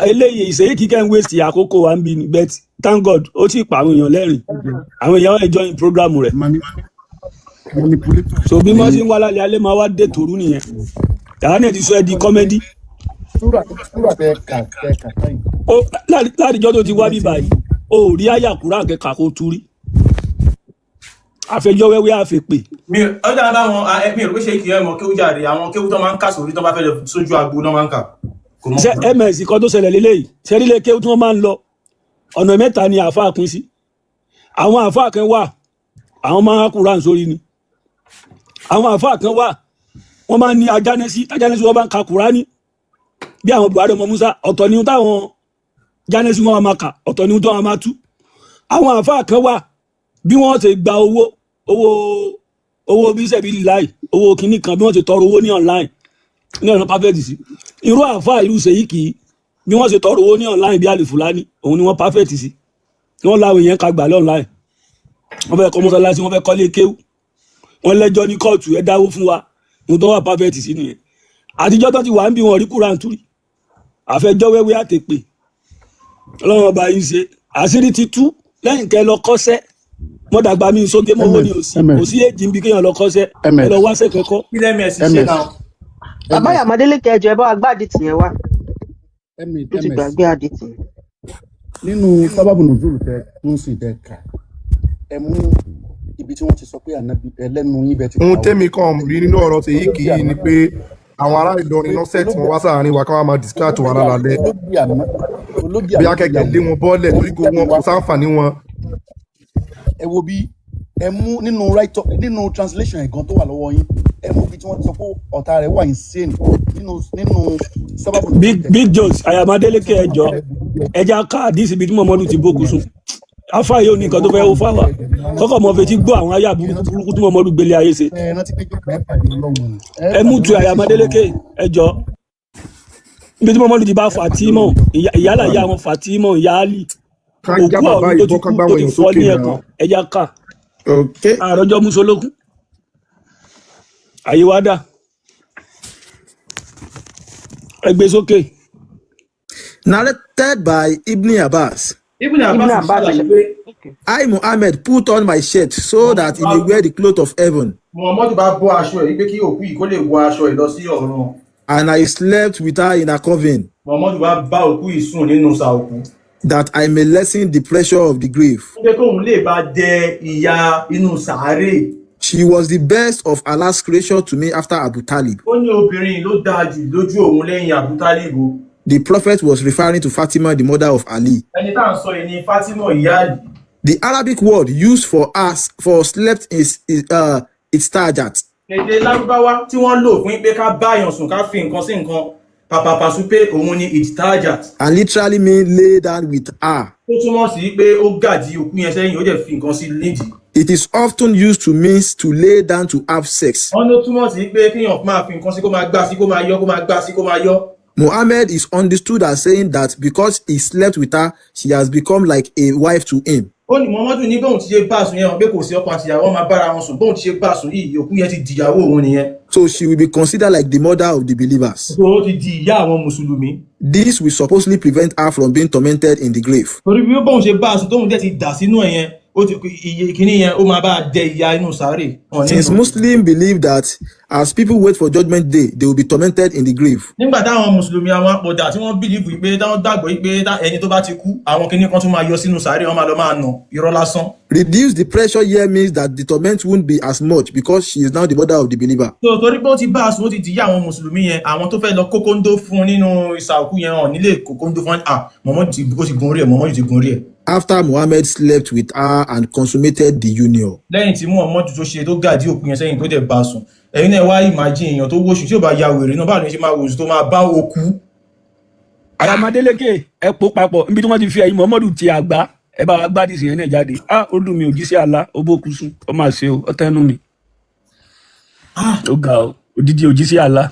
Eléyìí ìṣèyí kíkẹ́ ń waste àkókò wa ń bí ni, but thank God, ó sì pa àwọn èèyàn lẹ́rìn, àwọn èèyàn enjoy program rẹ̀. Manipulator So bí wọ́n ní ṣe ń wá lálẹ́ alẹ́ máa wá dé tòru nìyẹn, tàwa náà ti sọ ẹ́ di comedy. Súrà tẹ kà táyì. Ó látijọ́ tó ti wá bí báyìí, ó rí àyà kúrò àkẹ́kà kó tú rí àfẹjọ́ wẹ́wẹ́ àfẹ́pè. Mi ò dára báwọn mi ò rò pé ṣe kì í mọ kéwú jàre. Àwọn kéwú tó máa ń kà sórí tó bá fẹ́ lọ sójú agbo náà máa ń kà, kò mọ. Ṣé ms kan tó ṣẹlẹ̀ lélẹ́yìí, ṣe rí lé kéwú tí wọ́n máa ń lọ? Ọ̀nà mẹ́ta ni àáfàá pín sí. Àwọn àáfàá kan wà, àwọn máa ń há Kùránì sórí ni. Àwọn àáfàá kan wà, wọ́n máa ń ní ajánẹ́sí, tájánẹ́sí wọ́n bá ń ka Kùránì bí àwọn Buhari ọmọ Musa, ọ̀tọ̀ ni táwọn jánẹ́sí wọn máa kà, ọ̀tọ̀ ni tó wọn máa tú. Àwọn àáfàá kan wà, bí wọ́n ṣe gba owó owó owó bí sẹ́bi láì owó kìíní kan, bí wọ́n ṣe tọrọ owó ní online ní ọ̀nà perfect sí. Irú àáfàá irú ṣèyí kì í bí wọ́n ṣe tọrọ owó ní online bí àlè Fúlàní, òun ni wọ́n perfect sí. Wọ́n láwọn èèyàn ká gbà online, wọ́n fẹ́ kọ́ mọ́sálásí, wọ́n fẹ́ kọ́lé kéwú, wọ́n lẹ́jọ́ ní kóòtù, ẹ dáwó fún wa. Ohun tó wà perfect sí nìyẹn. Àtijọ́ tó ti wà ń bí wọn rí Kúránì túrì, àfẹjọ́ wẹ́wẹ́ àtẹ̀pè. Ọlọ́run ọba yìí ṣe àṣírí ti tú lẹ́yìn kẹ́ lọ kọ́ṣẹ́. Mọ́dàgbà mi sóge mọ́wọ́ ní òsì kò sí èjì ń bí kéèyàn lọ kọ́ṣẹ́, ẹ lọ wáṣẹ́ kẹ́kọ́. Kí lms ṣe náà? Bàbá Yàmádélé, kẹjọ ẹ bá wa gbá àdìtì yẹn wá. Ó ti gbàgbé àdìtì yẹn. Nínú sábàbù nùzúlù tẹ ń sìn tẹ kà, ẹ mú ibi tí wọ́n ti sọ pé ànábì ẹlẹ́nu yín bẹ ti Ohun kà ó. Tẹ́mi kan rí nínú ọ̀rọ̀ tèyí kì í ni pé àwọn ará Ìlọrin náà set wọn wá sáàárín wa ká wá máa distract wa lálálẹ́. Olóbì àná, olóbì Bí àná akẹ́kẹ̀ẹ́ lé wọn bọ́ọ̀lẹ̀ torí kò wọn kò sáǹfààní wọn. Ẹ wo bí ẹ mú nínú write up, nínú translation ẹ̀gan tó wà lọ́wọ́ yín, ẹ mú ibi tí wọ́n ti sọ pé ọ̀tá rẹ̀ wà insane nínú sábàbù nùzúlù Big tẹ. Big Jones Ayamadéleke, ẹjọ ẹja ká àdìsí ibi tí Muhammadu ti bókun sùn. Afa yóò ní nǹkan tó fẹ́ ó fáwà kọ́kọ́ mọ fetí gbọ́ àwọn ayé burúkú burúkú tí Muhammadu gbélé ayé ṣe. Ẹ rántí pé jọ̀ọ́, ẹ pàdé Ọlọ́run, ẹ Ẹ mú pàdé tu Ọlọ́run, sì sọ̀rọ̀. Ayamadéleke, ẹjọ ibi tí Muhammadu ti bá Fatima, ìyálà ìyá wọn Fatima, ìyá Ali, Ká já òkú bàbá ọ̀run tó ti ìbọn ká kú gbá tó àwọn ti èèyàn fọ́ sókè ní náà. ẹ̀kan, ẹja ká Ok. àròjọ musolókun àyè wá dà, ẹ gbé sókè. Narrated by Ibn Abbas. Ibn Ibn Abbas Abbas ṣàlàyé pé I, Muhammad, put on my shirt so that he may wear the cloth of heaven. Muhammadu bá bọ́ aṣọ ẹ̀ wípé kí òkú yìí kó lè wọ aṣọ ẹ̀ lọ sí ọ̀run. And I slept with her in a coven, Muhammadu bá bá òkú yìí sùn nínú sà òkú, that I may lessen the pressure of the grave. Wípé kóun lè bá dẹ ìyà inú sàárè. She was the best of Allah's creation to me after Abu Talib. Ó ní obìnrin yìí ló dáa jù lójú òun lẹ́yìn Abu Talib o. The Prophet was referring to Fatima, the mother of Ali. Ẹni tá à ń sọ yìí ni Fatima, ìyá Ali. The Arabic word used for us for slept is istajat. Èdè Lárúbáwá tí wọ́n lò fún pé ká báyàn sùn, ká fi nǹkan sí nǹkan pàpàpàṣù pé òun ni ijtajat, and literally mean lay down with her. Tó túmọ̀ sí pé ó gàdí òkú yẹn sẹ́yìn, ó dẹ̀ fi nǹkan sí nídìí. It is often used to mean to lay down to have sex. Wọ́n ló túmọ̀ sí pé kéèyàn máa fi nǹkan sí, kó máa gbá sí, kó máa yọ, kó máa gbá sí, kó máa yọ. Muhammad is understood as saying that because he slept with her, she has become like a wife to him. Ó ní Muhammadu ní bóun ti ṣe bá sùn yẹn, pé kò sí ọkọ àti ìyàwó máa bára wọn sùn, bóun ti ṣe bá sùn yìí, òkú yẹn ti dìyàwó òun nìyẹn. So she will be considered like the mother of the believers. So ó ti di ìyá àwọn mùsùlùmí. This will supposedly prevent her from being tormented in the grave. Torí bí bóun ṣe bá sùn, tóun dẹ̀ ti dà sínú ẹ̀ yẹn, ó ti iye kìíní yẹn, ó máa bá a dẹ ìyà inú sàárè wọn Since nínú. Muslims believe that as people wait for judgment day, they will be tormented in the grave. Nígbà táwọn mùsùlùmí, àwọn apọ̀dà tí wọ́n believe pé, táwọn gbàgbọ́ pé ẹni tó bá ti kú, àwọn kìíní kan tún máa yọ sínú sàárè, wọn máa lọ máa nà, irọ́ lásán. Reduce the pressure here means that the torment won't be as much because she is now the mother of the believer. So torí pé ó ti bá a sùn, ó ti dìyà àwọn mùsùlùmí yẹn, àwọn tó fẹ́ lọ kókóńdó fún un nínú ìsà òkú yẹn hàn nílé kókóńdó fún un. Mọ̀mọ́ ti, ó ti gun orí ẹ̀, Mọ̀mọ́ ti gun orí ẹ̀. After Muhammad slept with her and consummated the union. Lẹ́yìn tí Muhammadu tó ṣe tó gàdí òkú yẹn sẹ́yìn, tó dẹ̀ bá a sùn. Ẹ̀yin náà wá imagine èèyàn tó wóṣù tí ò bá ya wèrè náà, báwo ni ṣe máa wòṣù tó máa bá òkú? Ayamadéleke, ẹ pò papọ̀ níbi tí wọ́n ti fi ẹ̀yìn Muhammadu ti àgbá, ẹ bá wa gbádìí sí yẹn náà jáde. Ah, ó dùn mí, òjíṣẹ́ àlá ó bó kú sùn, ó máa ṣe o, ó tẹnu mi, ó ga o, odidi òjíṣẹ́ àlá.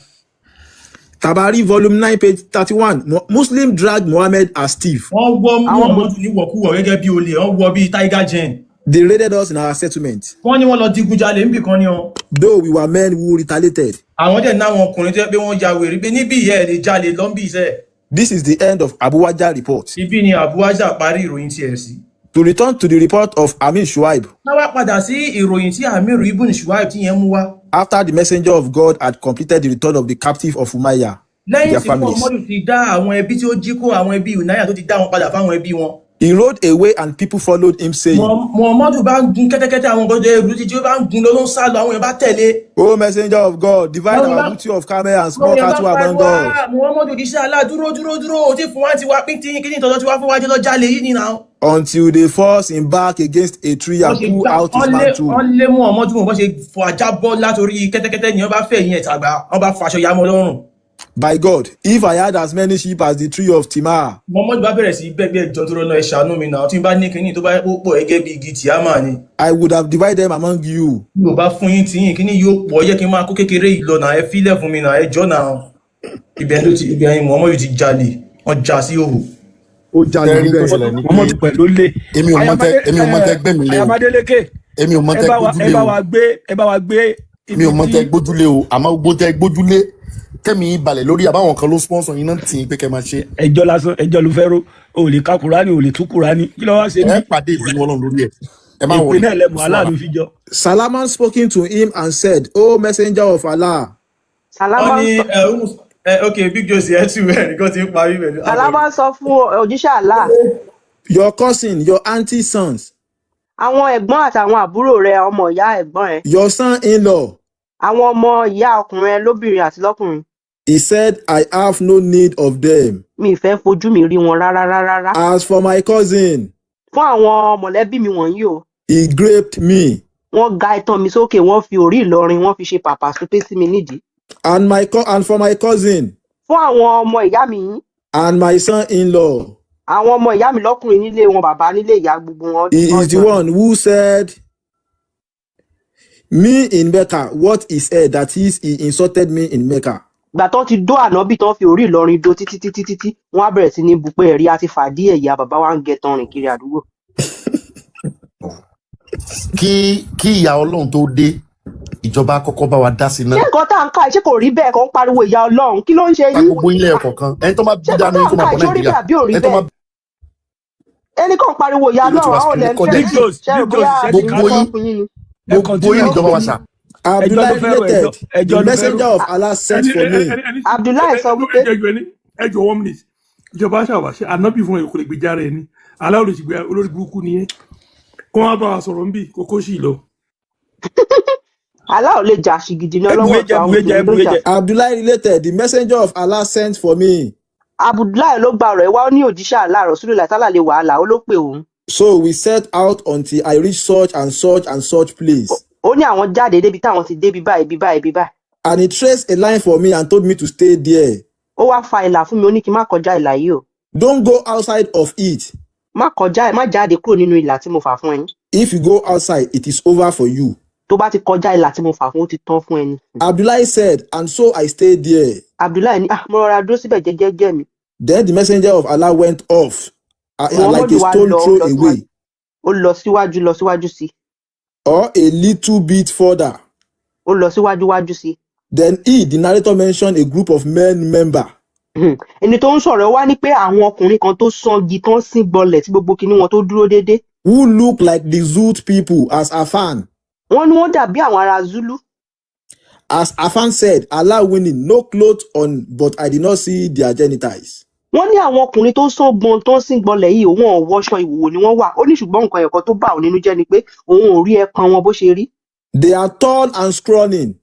Tabari volume 9 page 31. Muslim dragged Muhammad as thief. Wọ́n wọ́ Àwọn Muhammadu ní wọ̀kúwọ̀ gẹ́gẹ́ bí olè, wọ́n wọ́ bí tiger jane. They raided us in our settlement. Wọ́n ní wọ́n lọ digunjalè níbì kan ní o. Though we were men who retaliated. Àwọn dẹ̀ náwọn ọkùnrin tó yẹ pé wọ́n ya wèrè pé níbí ìyá ẹ̀ lè jalè lọ́nbí iṣẹ́. This is the end of Abu Waja report. Ibi ni Abu Waja parí ìròyìn tiẹ̀ sí. To return to the report of Amir Shuaib, Ká wá padà sí ìròyìn tí Amiru Ibn Shuaib tí yẹn mú wá. After the messenger of God had completed the return of the captive of Umayyah, Lẹ́yìn their tí families, Muhammadu ti dá àwọn ẹbí tí ó jí kó, àwọn ẹbí Unaya, tó ti dá wọn padà fáwọn ẹbí wọn, he rode away and people followed him, saying, Muhammadu bá ń gun kẹ́tẹ́kẹ́tẹ́, àwọn nǹkan tó ẹrú títí ó bá ń gun lọ, ló ń sá lọ, àwọn èèyàn bá tẹ̀lé. O messenger of God, divide Àwọn our èèyàn bá booty of camel and small àwọn èèyàn bá cattle among pariwo, us. "Ah, Muhammadu òjíṣẹ́ Allah, dúró, dúró, dúró, o ti fún wa, ti wá pín tí kí ní ìtọ́jọ́ tí wá fún wa jẹ́ lọ jalè yìí nìyà." Until they forced him back against a tree Wọ́n and ṣe pulled gbá out his wọ́n lé mantle. wọ́n lé mú ọmọ tí wọ́n ṣe fọ ajá bọ́ látòrí kẹ́tẹ́kẹ́tẹ́ ni wọ́n bá fẹ́ yín ẹ̀ tàgbà, wọ́n bá faṣọ ya mọ́ lọ́rùn. By God, if I had as many sheep as the tree of Timah, Muhammadu bá bẹ̀rẹ̀ sí bẹ́ẹ̀ jọ tó rọ́nà, ẹ ṣàánú mi náà, tí n bá ní kinní tó bá yẹ kó pọ̀ gẹ́gẹ́ bí igi tìámà ni. I would have divided them among you. Mi ò bá fún yín tiyín, kinní yóò pọ̀, yẹ kí n máa kó kékeré yìí lọ náà, ẹ fílẹ̀ fún mi náà, ẹ jọ́ náà. Ibẹ̀ ló ti ibẹ̀ yẹn Muhammadu ti jalè, wọ́n já sí òhò. Ó jalè Tẹ́rí tó níbẹ̀. ṣẹlẹ̀ ni pé Muhammadu pẹ̀lú lé. Èmi ò mọ tẹ gbé mi lé o. Ayamadélékè, Èmi ò mọ ẹ tẹ bá wa gbójúlé ẹ bá o. wa gbé, ẹ bá wa gbé Mi ibi ò mọ tí tẹ gbójúlé o, àmọ́ gbogbo tẹ gbójúlé kẹ́mi yín balẹ̀ lórí àbáwọn kan ló sponsor yín náà tì í pé kẹ́ máa ṣe. Ẹjọ́ lásán, ẹjọ́ ló fẹ́ ró. O ò lè ka Kùránì, o ò lè tú Kùránì, kí ló wá ṣe Ẹ bí pàdé ìbínú Ọlọ́run lórí ẹ̀. Ẹ má èpè wọrí, náà kò lẹ́mu sí wàhálà. aláàánú fi jọ. Salaman spoken to him and said, O Messenger of Allah, Wọ́n Salama ní sọ ẹ ẹ ok, Big Josie, ẹ tù ẹ nìkan ti ń parí pẹ̀lú Salama sọ fún òjíṣẹ́ Allah, your cousin, your auntie's sons, àwọn ẹ̀gbọ́n àtàwọn àbúrò rẹ̀, ọmọ ìyá ẹ̀gbọ́n ẹ̀, your son-in-law. àwọn ọmọ ìyá ọkùnrin ẹ lóbìnrin àti lọ́kùnrin. He said, I have no need of them. Mi ì fẹ́ fojú mi rí wọn rárá rárá rárá. As for my cousin, Fún àwọn mọ̀lẹ́bí mi wọ̀nyí o, he graped me, wọ́n ga itan mi sókè, wọ́n fi orí Ìlọrin, wọ́n fi ṣe pàpà súpé sí mi nídìí. And for my cousin Fún àwọn ọmọ ìyá mi yìí, and my son-in-law, àwọn ọmọ ìyá mi lọ́kùnrin nílé wọn bàbá, nílé ìyá, gbogbo wọn he wọ́n is the jọ. one who said me in Mecca what he said, that is, he insulted me in Mecca. Ìgbà tán ti dó ànábì tán, fi orí Ìlọrin dó títí títí títí, wọ́n á bẹ̀rẹ̀ sí ní bu pé ẹ̀rí àti fàdí ẹ̀yà bàbá wa ń gẹ tán rìn kiri àdúgbò. Kí ìyá Ọlọ́run tó dé, ìjọba kọ́kọ́ bá wa dá sí Ṣé náà. nǹkan tá à ń kà yìí, ṣé kò rí bẹ́ẹ̀? Kàn ń pariwo ìyá Ọlọ́run, kí ló ń ṣe Pa yín? gbogbo ilé ẹ̀kọ́ kan. Ẹni tó bá bí Ṣé nǹkan dánú tá yín à kó ń máa kà bọ̀ yìí, ṣó rí Nàìjíríà. bẹ́ẹ̀ àbí ò rí Ẹni tó bá bẹ́ẹ̀? Ẹnì kan pariwo ìyá ìlú ti Ọlọ́run, wá àwọn screen olè ń recorded. Big tẹ́tí Joes, ṣe rò Big Joes, bóyá ṣe ti Gbogbo ká yín fún yín ni. Ẹ gbogbo yín continue. níjọba wa ṣá. Ẹjọ́ ló Abdullahi fẹ́ rò, ẹjọ́ related, the ẹjọ́ ló fẹ́ rò. messenger of Allah sent Ẹni for me. ẹni Abdullahi sọ wípé ẹjọ ẹni ẹjọ, one minute. Ìjọba ṣàwà ṣe ànábì fún ẹ kò lè gbèjà rẹ ni aláwọ lè ṣègbè olórí burúkú nìyẹn kó wọn bá wa sọ̀rọ̀ nbí kókó sì lọ. Allah ò lè jà ṣìgìdì ní ọlọ́wọ́ Ẹbùwé ọ̀tún jẹ, àwọn ẹbùwé jẹ, mùsùlùmí ló ẹbùwé jà. jẹ. Abdullahi related, the messenger of Allah sent for me. Abdullahi ló gba ọ̀rọ̀ ẹ̀ wá, ó ní òjíṣẹ́ Allah, Rasulullah sálàlẹ̀ wàhálà, ó ló pè òun. So we set out until I reached such and such and such place. Ó ní àwọn jáde débi táwọn ti débi báyìí, bí báyìí, bí báyìí. And he traced a line for me and told me to stay there. Ó wá fa ìlà fún mi, ó ní kí n má kọjá ìlà yìí o. Don't go outside of it. Má kọjá ẹ, má jáde kúrò nínú ìlà tí mo fà fún ẹni. If you go outside, it is over for you. Tó bá ti kọjá ìlà tí mo fà fún, ó ti tán fún ẹni. Abdullahi said, and so I stayed there. Abdullahi ní, ah, mo rọra dúró síbẹ̀ jẹ́jẹ́jẹ́ mi. Then the messenger of Allah went off like a Muhammadu wá stone lọ, ó throw lọ síwájú, away, ó lọ síwájú, lọ síwájú sí i. or a little bit further. Ó lọ síwájú wájú sí i. Then he, the narrator, mentioned a group of men member Ẹni tó ń sọ̀rọ̀ wá ní pé àwọn ọkùnrin kan tó sangi tán sín gbọlẹ̀ tí gbogbo kinní wọn tó dúró déédé. Who look like the Zulu people as Afan. Wọ́n ní wọ́n dàbí àwọn ará Zulu. As Afan said, Allah winning, no clothes on, but I did not see their genitals. Wọ́n ní àwọn ọkùnrin tó sán gbọn tó ń sín gbọlẹ̀ yìí, wọn ò wọṣọ, ìwòwò ni wọ́n wà. Ó ní ṣùgbọ́n nǹkan ẹ̀kọ́ tó bà òun nínú jẹ́ ni pé òun ò rí ẹpọn wọn bó ṣe rí. They are tall and scrawny,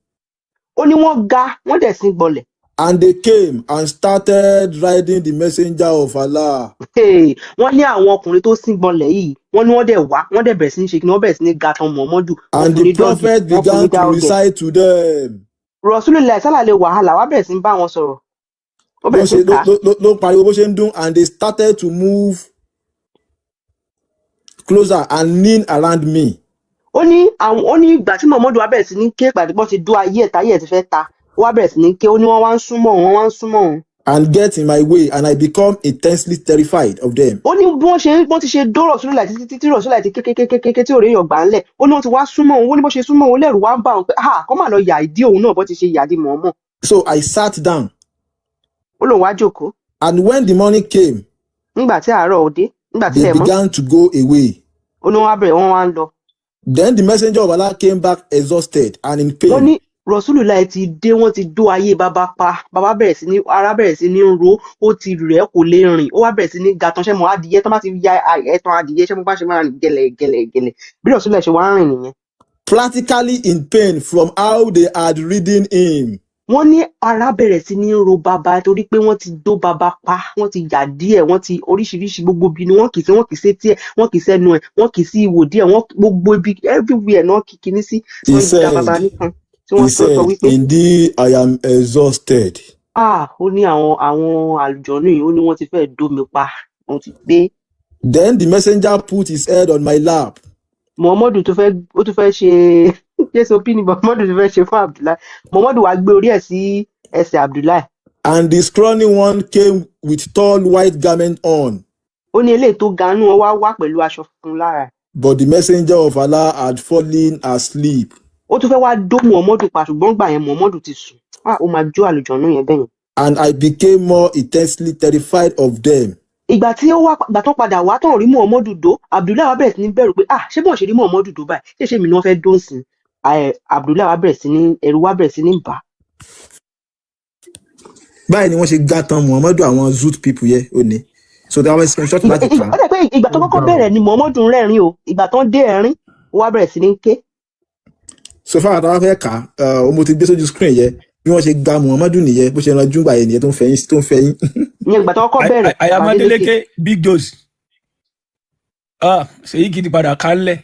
Ó ní wọ́n ga, wọ́n dẹ̀ sín gbọlẹ̀. And they came and started riding the messenger of Allah. Hey, wọ́n ní àwọn ọkùnrin tó sín gbọlẹ̀ yìí, wọ́n ní wọ́n dẹ̀ wá, wọ́n dẹ̀ bẹ̀rẹ̀ sí ní ṣe kí ni, wọ́n bẹ̀rẹ̀ sí ní ga tan Muhammadu, wọ́n And fún the ní doggy, prophet wọ́n fún ní began to dáọgẹ̀. recite to them. Rasulullah sálàlẹ̀ wàhálà wá bẹ̀rẹ̀ sí ní bá wọn sọ̀rọ̀, ó Bó bẹ̀rẹ̀ sí ṣe ní ló kà á. ló ń pariwo bó ṣe ń dún, and they started to move closer and lean around me. Ó ní àwọn, ó ní ìgbà tí Muhammadu wá bẹ̀rẹ̀ sí ní ké pàdé, bọ́n ti dó ayé ẹ̀ táyé ẹ̀ ti fẹ́ ta, ó wá bẹ̀rẹ̀ sí ní ké, ó ní wọ́n wá ń súnmọ́ òun, wọ́n wá ń súnmọ́ òun. And get in my way, and I become intensely terrified of them. Ó ní bí wọ́n ṣe wọ́n ti ṣe dó Rasulullah títí títí, Rasulullah ti kékékékéké tí òré èèyàn gbà ń lẹ̀, ó ní wọ́n ti wá súnmọ́ òun. Ó ní bó ṣe súnmọ́ òun, lẹ́rù wá ń bà òun pé ah, kọ́ mà lọ yà ìdí òun náà bó ti ṣe yàdí mọ̀ọ́mọ̀. So I sat down, Ó lóun wá jókòó. And when the morning came, Nígbà tí àárọ̀ òde, nígbà they tílẹ̀ mọ́, began to go away. Ó ní wọ́n wá bẹ̀rẹ̀, wọ́n wá ń lọ. Then the messenger of Allah came back exhausted and in Wọ́n pain. ní Rasulullah ti dé, wọ́n ti dó ayé bàbá pa, bàbá bẹ̀rẹ̀ sí ní, ara bẹ̀rẹ̀ sí ní ro, ó ti rẹ̀, kò lè rìn, ó wá bẹ̀rẹ̀ sí ní ga tan ṣẹ́mo adìyẹ tó bá ti ya ẹ̀tàn adìyẹ ṣẹ́mo bá ṣe máa rìn gẹ̀lẹ̀ gẹ̀lẹ̀ gẹ̀lẹ̀, bí Rasulullah ṣe wá ń rìn nìyẹn. Practically in pain from how they had ridden him. Wọ́n ní ara bẹ̀rẹ̀ sí ní ro bàbá torí pé wọ́n ti dó bàbá pa, wọ́n ti yà díẹ̀, wọ́n ti oríṣiríṣi, gbogbo ibi ni wọ́n kì í sí, wọ́n kì í sétí ẹ̀, wọ́n kì í sẹ́nu ẹ̀, wọ́n kì í sí ihò díẹ̀, wọ́n gbogbo ibi, everywhere náà kì kíní sí. He Wọ́n da bàbá said, nìkan tí he wọ́n tó sọ said, wípé, "Indeed, I am exhausted." Ah, ó ní àwọn àlùjọ̀nú yìí, ó ní wọ́n ti fẹ́ẹ́ dó mi pa, wọ́n ti gbé. Then the messenger put his head on my lap. Muhammadu tó fẹ́, ó tún fẹ́ ṣe Jésù ni Muhammadu tó fẹ́ ṣe fún Abdullahi. Muhammadu wá gbé orí ẹ̀ sí ẹsẹ̀ Abdullahi. And the scrawny one came with tall white garment on. Ó ní eléyìí tó ga nú wọn wá wá pẹ̀lú aṣọ funfun lára ẹ̀. But the messenger of Allah had fallen asleep. Ó tún fẹ́ wá dó Muhammadu pa, ṣùgbọ́n gbà yẹn Muhammadu ti sùn. Ah, ó máa jó àlùjọ̀nú yẹn bẹ́yẹn. And I became more intensely terrified of them. Ìgbà tí ó wá, ìgbà tó padà wá tán rí Muhammadu dó, Abdullahi wá bẹ̀rẹ̀ sí ní bẹ̀rù pé, ah, ṣé bọ́n ṣe rí Muhammadu dó báyìí, ṣé mi ni wọ́n fẹ́ dó sí? Abdullahi wá bẹ̀rẹ̀ sí ní, ẹ̀rù wá bẹ̀rẹ̀ sí ní bà á. Báyìí ni wọ́n ṣe gá tán Muhammadu, àwọn Zoot people yẹ ó ní. So that was screenshot láti kà á. Ó dẹ̀ pé ìgbà tó Ó kọ́kọ́ ga o. bẹ̀rẹ̀ ni Muhammadu ń rẹ́rìn o. Ìgbà tó ń dé ẹ̀rín, ó wá bẹ̀rẹ̀ sí ní ké. So fáwọn àtàwọn fẹ́ kà á, mo ti gbé sójú screen yẹ bí wọ́n ṣe gba Muhammadu nìyẹn, bó ṣe ranjú gbà yẹn nìyẹn, tó ń fẹyín, tó ń fẹyín. Ìyẹn ìgbà tó kọ́kọ́ bẹ̀rẹ̀, bàbá Adélékè. Ayamadélékè big dose, ah, ṣèyí kìí padà kálẹ̀.